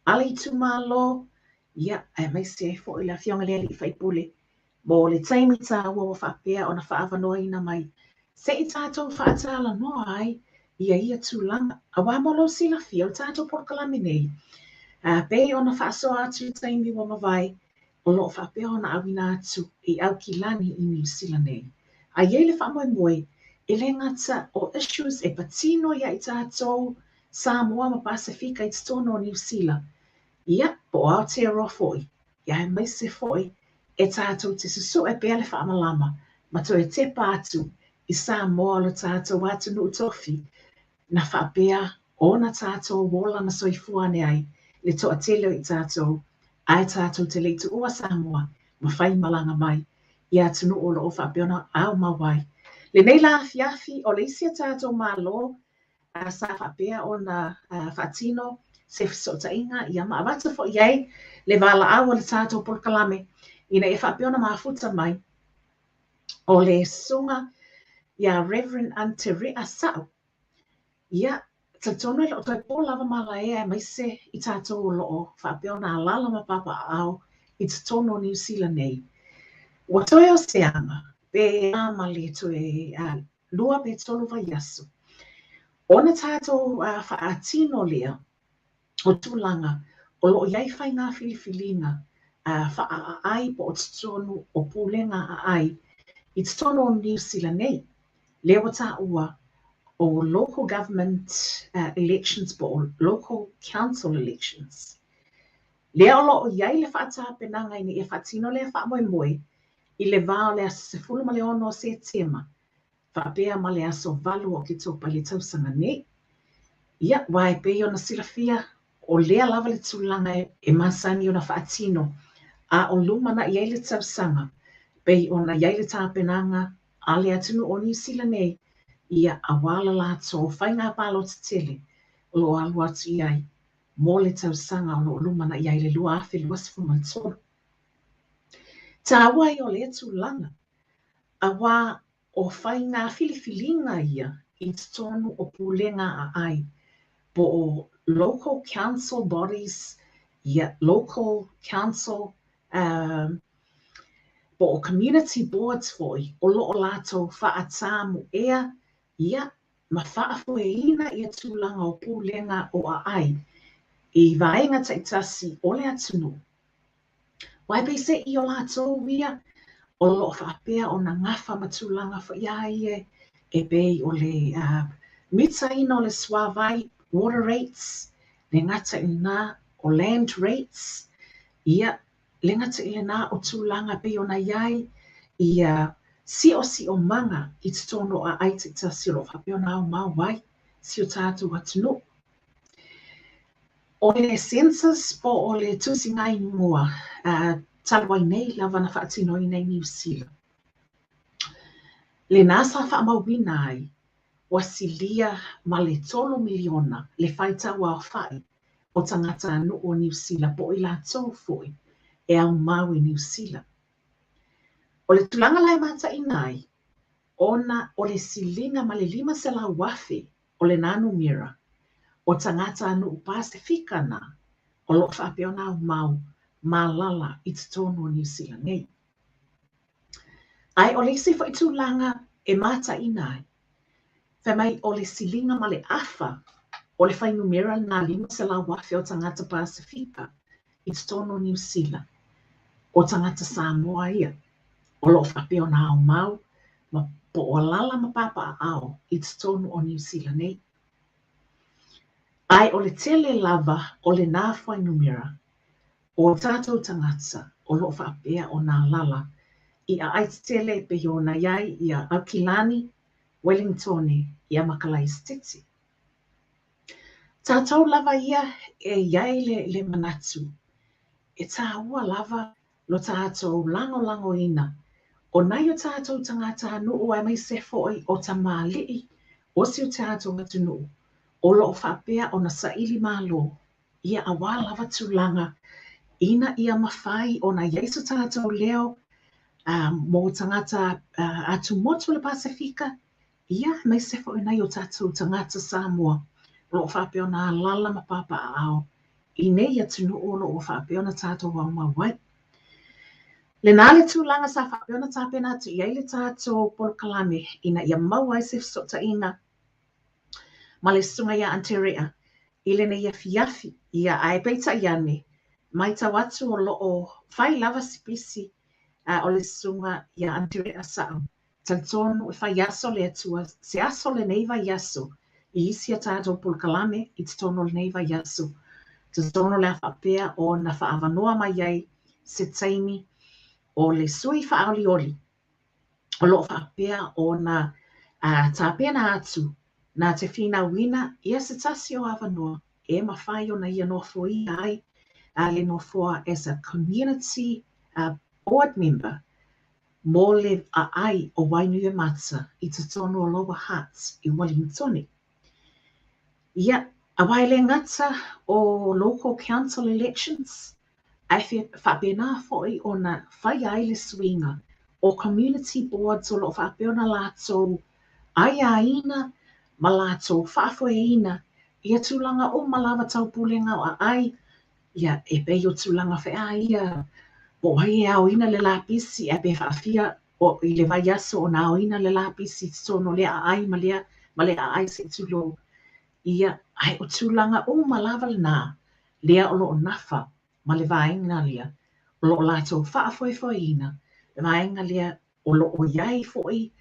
a le itumalo, ia, aemaise ai foi le afioga i le alii faipule mo le taimi taua ua faapea ona faaavanoaina mai se i tatou faatalanoa ai ia ia tulaga. Aua mo lou silafia, o le tatou polokalame nei, pei ona faasoa atu i le taimi ua mavae, o lo o faapea ona auina atu i Aukilani i Niu Sila nei. A i ai le faamoemoe, e le gata o issues e patino ia i tatou Samoa ma Pasefika i totonu o Niu Sila, ia, po o Aotearoa foi, ia aemaise foi e tatou te susue pea le faamalama ma toe tepa atu i Samoa o lo tatou atunuu tofi na faapea ona tatou ola ma soifua ane ai le toatele o i tatou, ae tatou te le i tuua Samoa ma fai malaga mai i atunuu o lo o faapea ona aumau ai. Lenei la afiafi o le isi a tatou Malo sa faapea ona faatino se fesootaiga ia ma avatu foi i ai le valaau o le tatou polokalame ina ia faapea ona mafuta mai o le susuga ia Reverend Anterea Sa'u. Ia, talitonu e le o toe po lava malaea aemaise i tatou o lo o faapea ona alaala ma papaaao i totonu o Niu Sila nei. Ua toe o se aga pe a ma le toe 2 pe 3 vaiaso ona tatou faatino lea o tulaga o lo o i ai faiga filifiliga faaaai po o totonu o pulega aai i totonu o Niu Sila nei, lea ua taua o local government elections po o local council elections. Lea o lo o i ai le faatapenaga ina ia faatino lea faamoemoe i le va o le aso 16 o Setema faapea ma le aso 8 o Oketopa i le tausaga nei. Ia, aua e pei ona silafia, o lea lava le tulaga e masani ona faatino, a o lumanai ai le tausaga, pei ona i ai le tapenaga a le atunuu o Niu Sila nei, ia, aua le latou faiga palota tele o lo o alu atu i ai mo le tausaga o lo o lumanai ai le 2023. Taua ai o lea tulaga, aua o faiga filifiliga ia i totonu o pulega aai po o local council bodies, ia, local council po o community boards foi o lo o latou faatamuea ia ma faafoeina ia tulaga o pulega o aai i vaega taitasi o le atunuu. Aua e peiseai o latou ia o lo o faapea ona gafa ma tulaga foi a ia e pei o le mitaina o le suavai, water rates, le gata i lena o land rates, ia, le gata i lena o tulaga pei ona i ai ia siosiomaga i totonu o aai taitasi o lo o faapea ona aumau ai si o tatou atunuu. O le census po o le tusiga igoa talu ai nei lava na faatinoina i Niu Sila, lena sa faamauina ai ua silia ma le 3 miliona le faitau aofai o tagatanuu o Niu Sila po o i latou foi e aumau i Niu Sila. O le tulaga la e mataina ai, ona o le siliga ma le 500,000 o lena numera o tagatanuu Pasefika na o lo o faapea ona aumau ma alaala i totonu o Niu Sila nei. Ae o le isi foi tulaga e mataina ai, fai mai o le siliga ma le afa o le fuainumera lena 500,000 o tagata Pasefika i totonu o Niu Sila, o tagata Samoa ia o lo o faapea ona aumau ma po o alaala ma papaaao i totonu o Niu Sila nei. Ae o le tele lava o lena fuainumera o tatou tagata o lo o faapea ona alaala i aai tetele e pei ona i ai ia Aukilani, Welingtone ia ma Kalaisititi. Tatou lava ia e i ai le, le manatu e tāua lava lo tatou lagolagoina o nai o tatou tagatanuu aemaise foi o tamalii o si o tatou atunuu o lo o faapea ona saili malo ia auā lava tulaga ina ia mafai ona i ai so tatou leo mo tagata atumotu o le Pasefika, ia aemaise foi nai o tatou tagata Samoa o lo o faapea ona alaala ma papaaao i nei atunuu o lo o ua faapea ona tatou aumau ai. Lena le tulaga sa faapea ona tapena atu i ai le tatou polokalame ina ia maua ai se fesootaiga ma le susuga ia Anterea i lenei afiafi, ia ae peitai ane, matau atu o lo o fai lava si pisi o le susuga ia Anterea Sa'u. Talitonu e fai aso le Atua, se aso lenei vaiaso i isi a tatou polokalame i totonu o lenei vaiaso. Talitonu o le a faapea ona faaavanoa mai ai se taimi o le sui faaolioli o lo o faapea ona tapena atu na te finauina ia se tasi o avanoa e mafai ona ia nofoia ai le nofoa as a community board member mo le aai o Wainuiomata i totonu o Lower Hutt i Wellingtone. Ia, aua e le gata o local council elections, Ae faapena foi ona faia ai le suiga o community boards o lo o faapea ona latou aiaina ma latou faafoeina ia tulaga uma lava tau pulega o aai, ia e pei o tulaga fe'a ia po o ai e aoina le lapisi ae pe faafia o i le vaiaso ona aoina le lapisi i totonu o lea aai ma lea ma lea aai se i tulou. Ia, ae o tulaga uma lava lena lea o lo o nafa ma le vaega lea o lo o latou faafoefoeina, le vaega lea o lo o i ai foi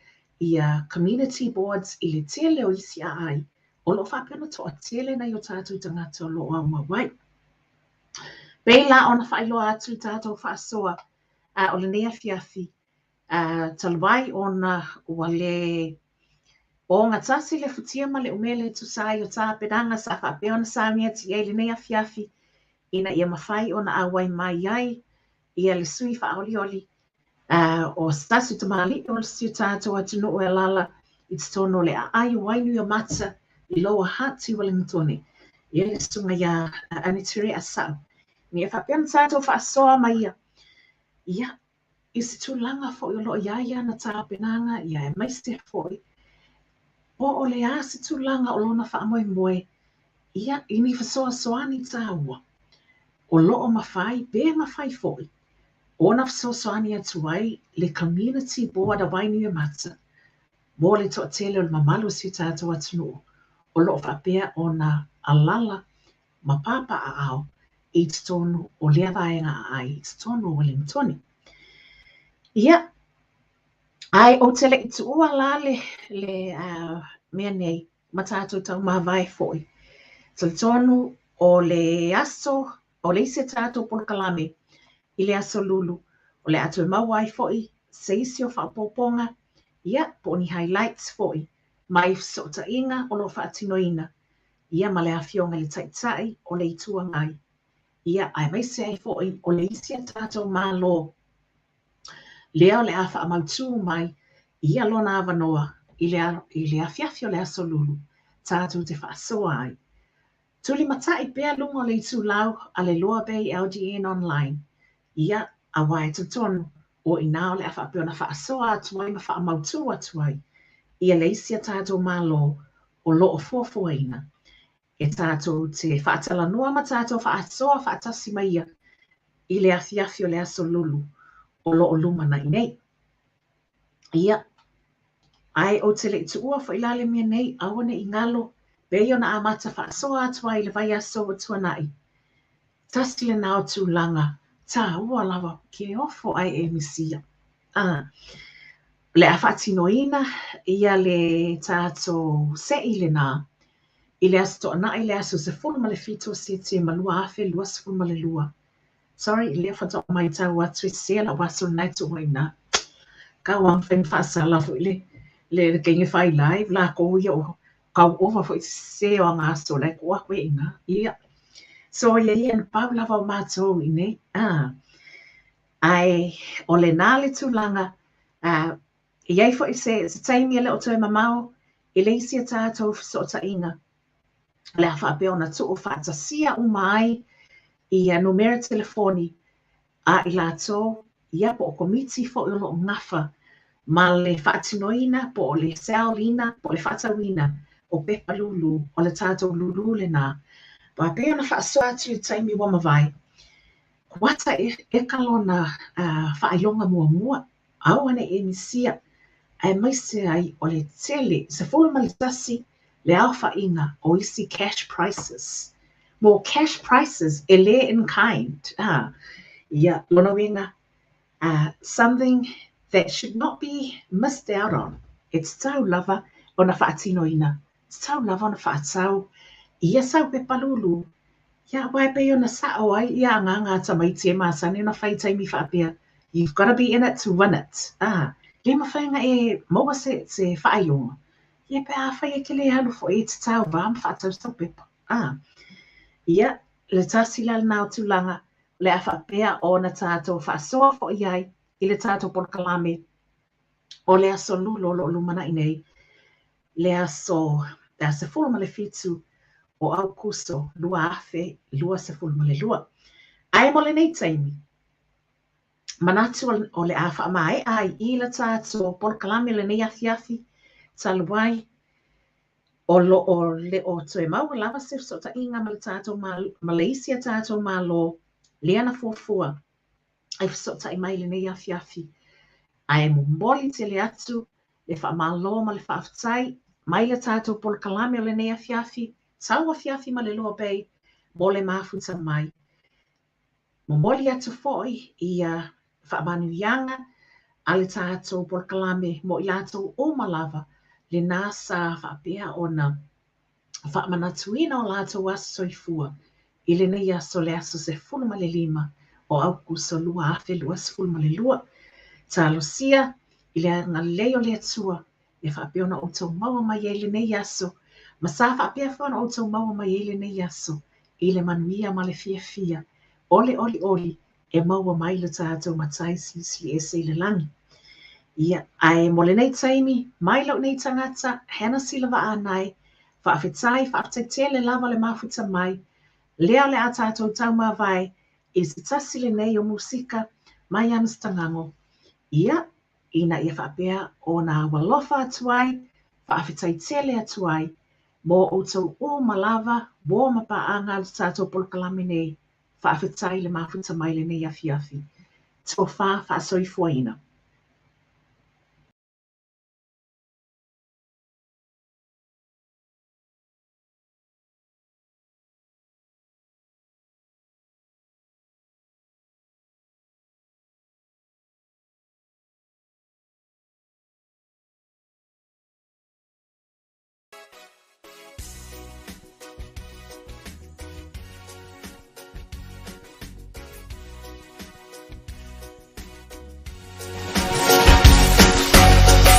ia community boards i le tele o isi aai o lo o faapea ona toatele nai o tatou tagata o lo o aumau ai. Pei la ona faailoa atu i tatou faasoa o lenei afiafi, talu ai ona ua le ogatasi le futia ma le umele e tusa ai o tapenaga sa faapea ona sauni atu i ai lenei afiafi ina ia mafai ona auai mai ai ia le sui faaolioli o se tasi o tamalii o si o tatou atunuu e alaala i totonu o le aai o Wainuiomata i Lower Hutt i Wellingtone, ia le susuga ia Aniterea Sa'u. Ina ia faapea ona tatou faasoa ma ia, ia, i se tulaga foi o lo o i ai ana tapenaga, ia aemaise foi po o le a se tulaga o lona faamoemoe, ia, i ni fesoasoani taua o lo o mafai pe mafai foi ona fesoasoani atu ai le Community Board a Wainuiomata mo le toatele o le mamalu o si o tatou atunuu o lo o faapea ona alaala ma papaaao i totonu o lea vaega aai i totonu o Wellingtone. Ia, ae ou te le i tuua la le, le mea nei ma tatou taumavae foi. Talitonu o le aso, o le isi a tatou polokalame i le aso Lulu, o le a toe maua ai foi se isi o faaopoopoga, ia, po o ni highlights foi mai fesootaiga o lo o faatinoina ia ma le Afioga i le Taitai o le Itu Agai, ia, aemaise ai foi o le isi a tatou Malo lea o le a faamautū mai ia lona avanoa i le, i le afiafi o le aso Lulu tatou te faasoa ai. Tulimatai pea luga o le itulau a le Lua Bay LGN Online, ia, auā e talitonu o i inā o le a faapea ona faasoa atu ai ma faamautū atu ai ia le isi a tatou Malo o lo o fuafuaina e tatou te faatalanoa ma tatou faasoa faatasi ma ia i le afiafi o le aso Lulu o lo o lumanai nei. Ia, ae ou te le i tuua foi la le mea nei, aua ne i galo, pei ona amata faasoa atu ai i le vaiaso ua tuanai. Tasi lena o tulaga taua lava ke ofo ae e misia. O le a faatinoina ia le tatou se'i lena i le Aso Toonai le aso 17 o Setema 2022. Sorry, lea faatoa matau atu e sese lau aso lena e tuu ai i ina. Kau lava mafai ona faasala foi le le teine fai live lakou ia o kau ova foi sese o aga aso la e tuu atu ai i ina. Ia. So ia ia na pau lava o matou i inei. Ah. Ae o lena le tulaga e i ai foi se taimi e le o toe mamao i le isi a tatou fesootaiga o le a faapea ona tuu faatasia uma ai ia numera telefoni a i latou ia po o komiti foi o lo o gafa ma le faatinoina po o le sell-ina po o le faatauina o pepa lūlū, o le tatou lūlū lena. Aua pei ona faasoa atu i le taimi ua mavae, kuata eka lona faailoga muamua, aua ne i e misia, aemaise ai o le tele, 11 le aofaiga o isi cash prices. Mo cash prices e le in kind. Ia, lona uiga, something that should not be missed out on. E tatau lava ona faatinoina, tatau lava ona faatau ia sau pepa lūlū. Ia, aua e pei ona sao ai ia agaga a tamaiti e masani ona fai i taimi faapea, you've gotta be in it to win it. Le mafai ona e maua se se faailoga, ia pe afai e te le alu foi e te tauva ma faatau sau pepa. Ia, le tasi la lena o tulaga o le a faapea ona tatou faasoa foi ai i le tatou polokalame o le aso Lulu o lo o lumanai nei, le aso 17 o Aokuso 2022. Ae mo lenei taimi, manatu o le a faamaea ai i le tatou polokalame lenei afiafi, talu ai o lo o le o toe maua lava se fesootaiga ma le tatou ma le isi a tatou Malo lea na fuafua e fesootai mai i lenei afiafi. Ae momoli tele atu le faamalo ma le faafetai mai le tatou polokalame o lenei afiafi, tau afiafi ma le Lua Bay mo le mafuta mai. Momoli atu foi ia faamanuiaga a le tatou polokalame mo i latou uma lava lena sa faapea ona faamanatuina o latou aso soifua i lenei aso le aso 15 o Aokuso 2022. Talosia i le agalelei o le Atua e faapea ona outou maua mai ai lenei aso, ma sa faapea foi ona outou maua mai ai lenei aso i le manuia ma le fiafia o le olioli e maua mai lo tatou Matai Silisili Ese i le lagi. Ia, ae mo lenei taimi, mai lou nei tagata, Hannah Silavaa-Anae, faafetai, faafetai tele lava le mafuta mai, lea o le a tatou taumavae i se tasi lenei o musika mai ia Mister Gago. Ia, ina ia faapea ona alofa atu ai, faafetai tele atu ai mo outou uma lava uo ma paaga a le tatou polokalame nei. Faafetai le mafuta mai lenei afiafi. Tofa faasoifuaina.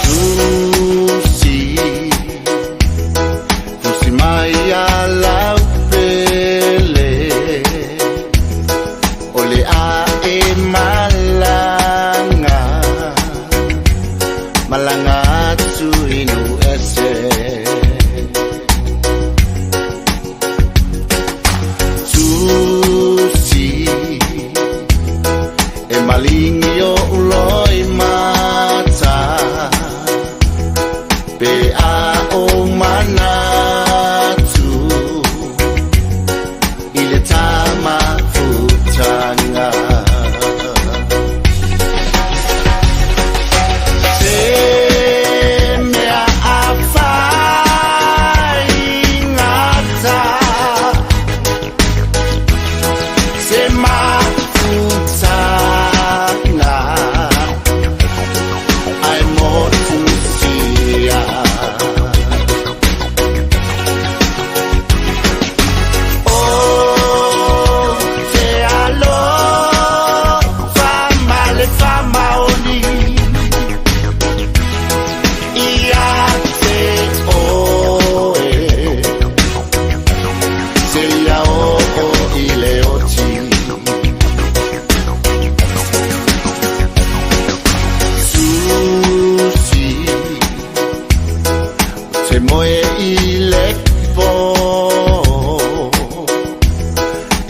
Tusi, tusi mai ia lau pele, o le a e malaga, malaga atu i Nuese.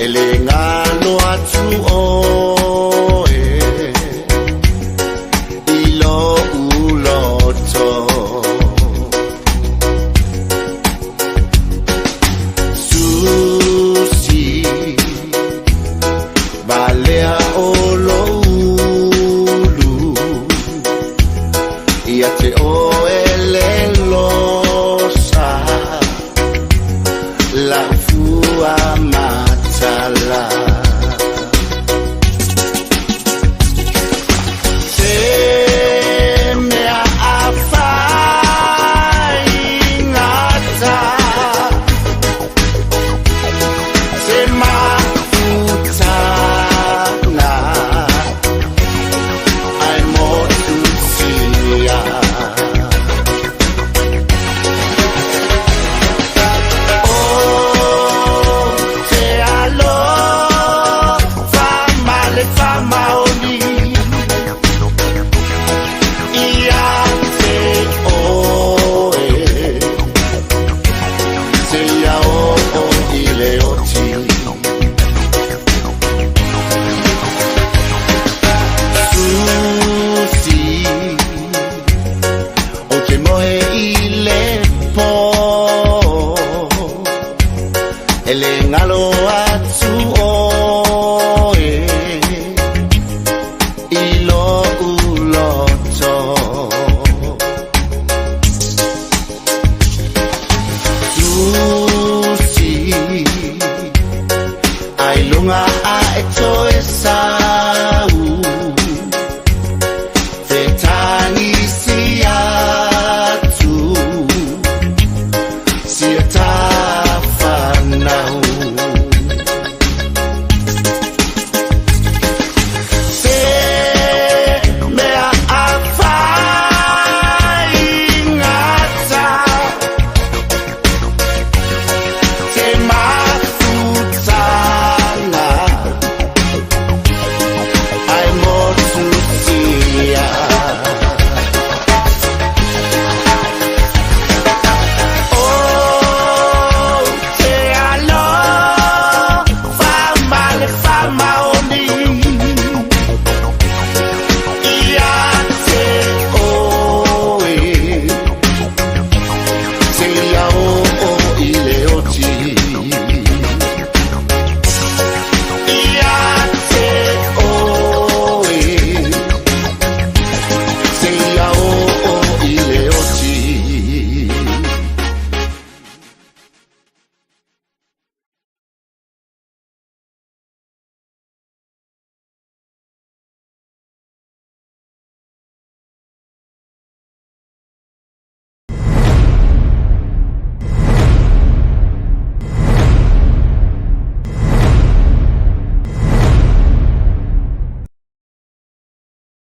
E le galo atu oe i lo'u loto. Susi valea o lo'u Ia te oe le losa Lau fua matala. Se mea a whai ngata Se mafutanga Ai motu tia. O te alofa ma le faamaoni Ia te oe Seia oo i le oti. Susi Ou te moe i le pō E le galo atu oe I lo'u loto. Susi Ai luga ae toe.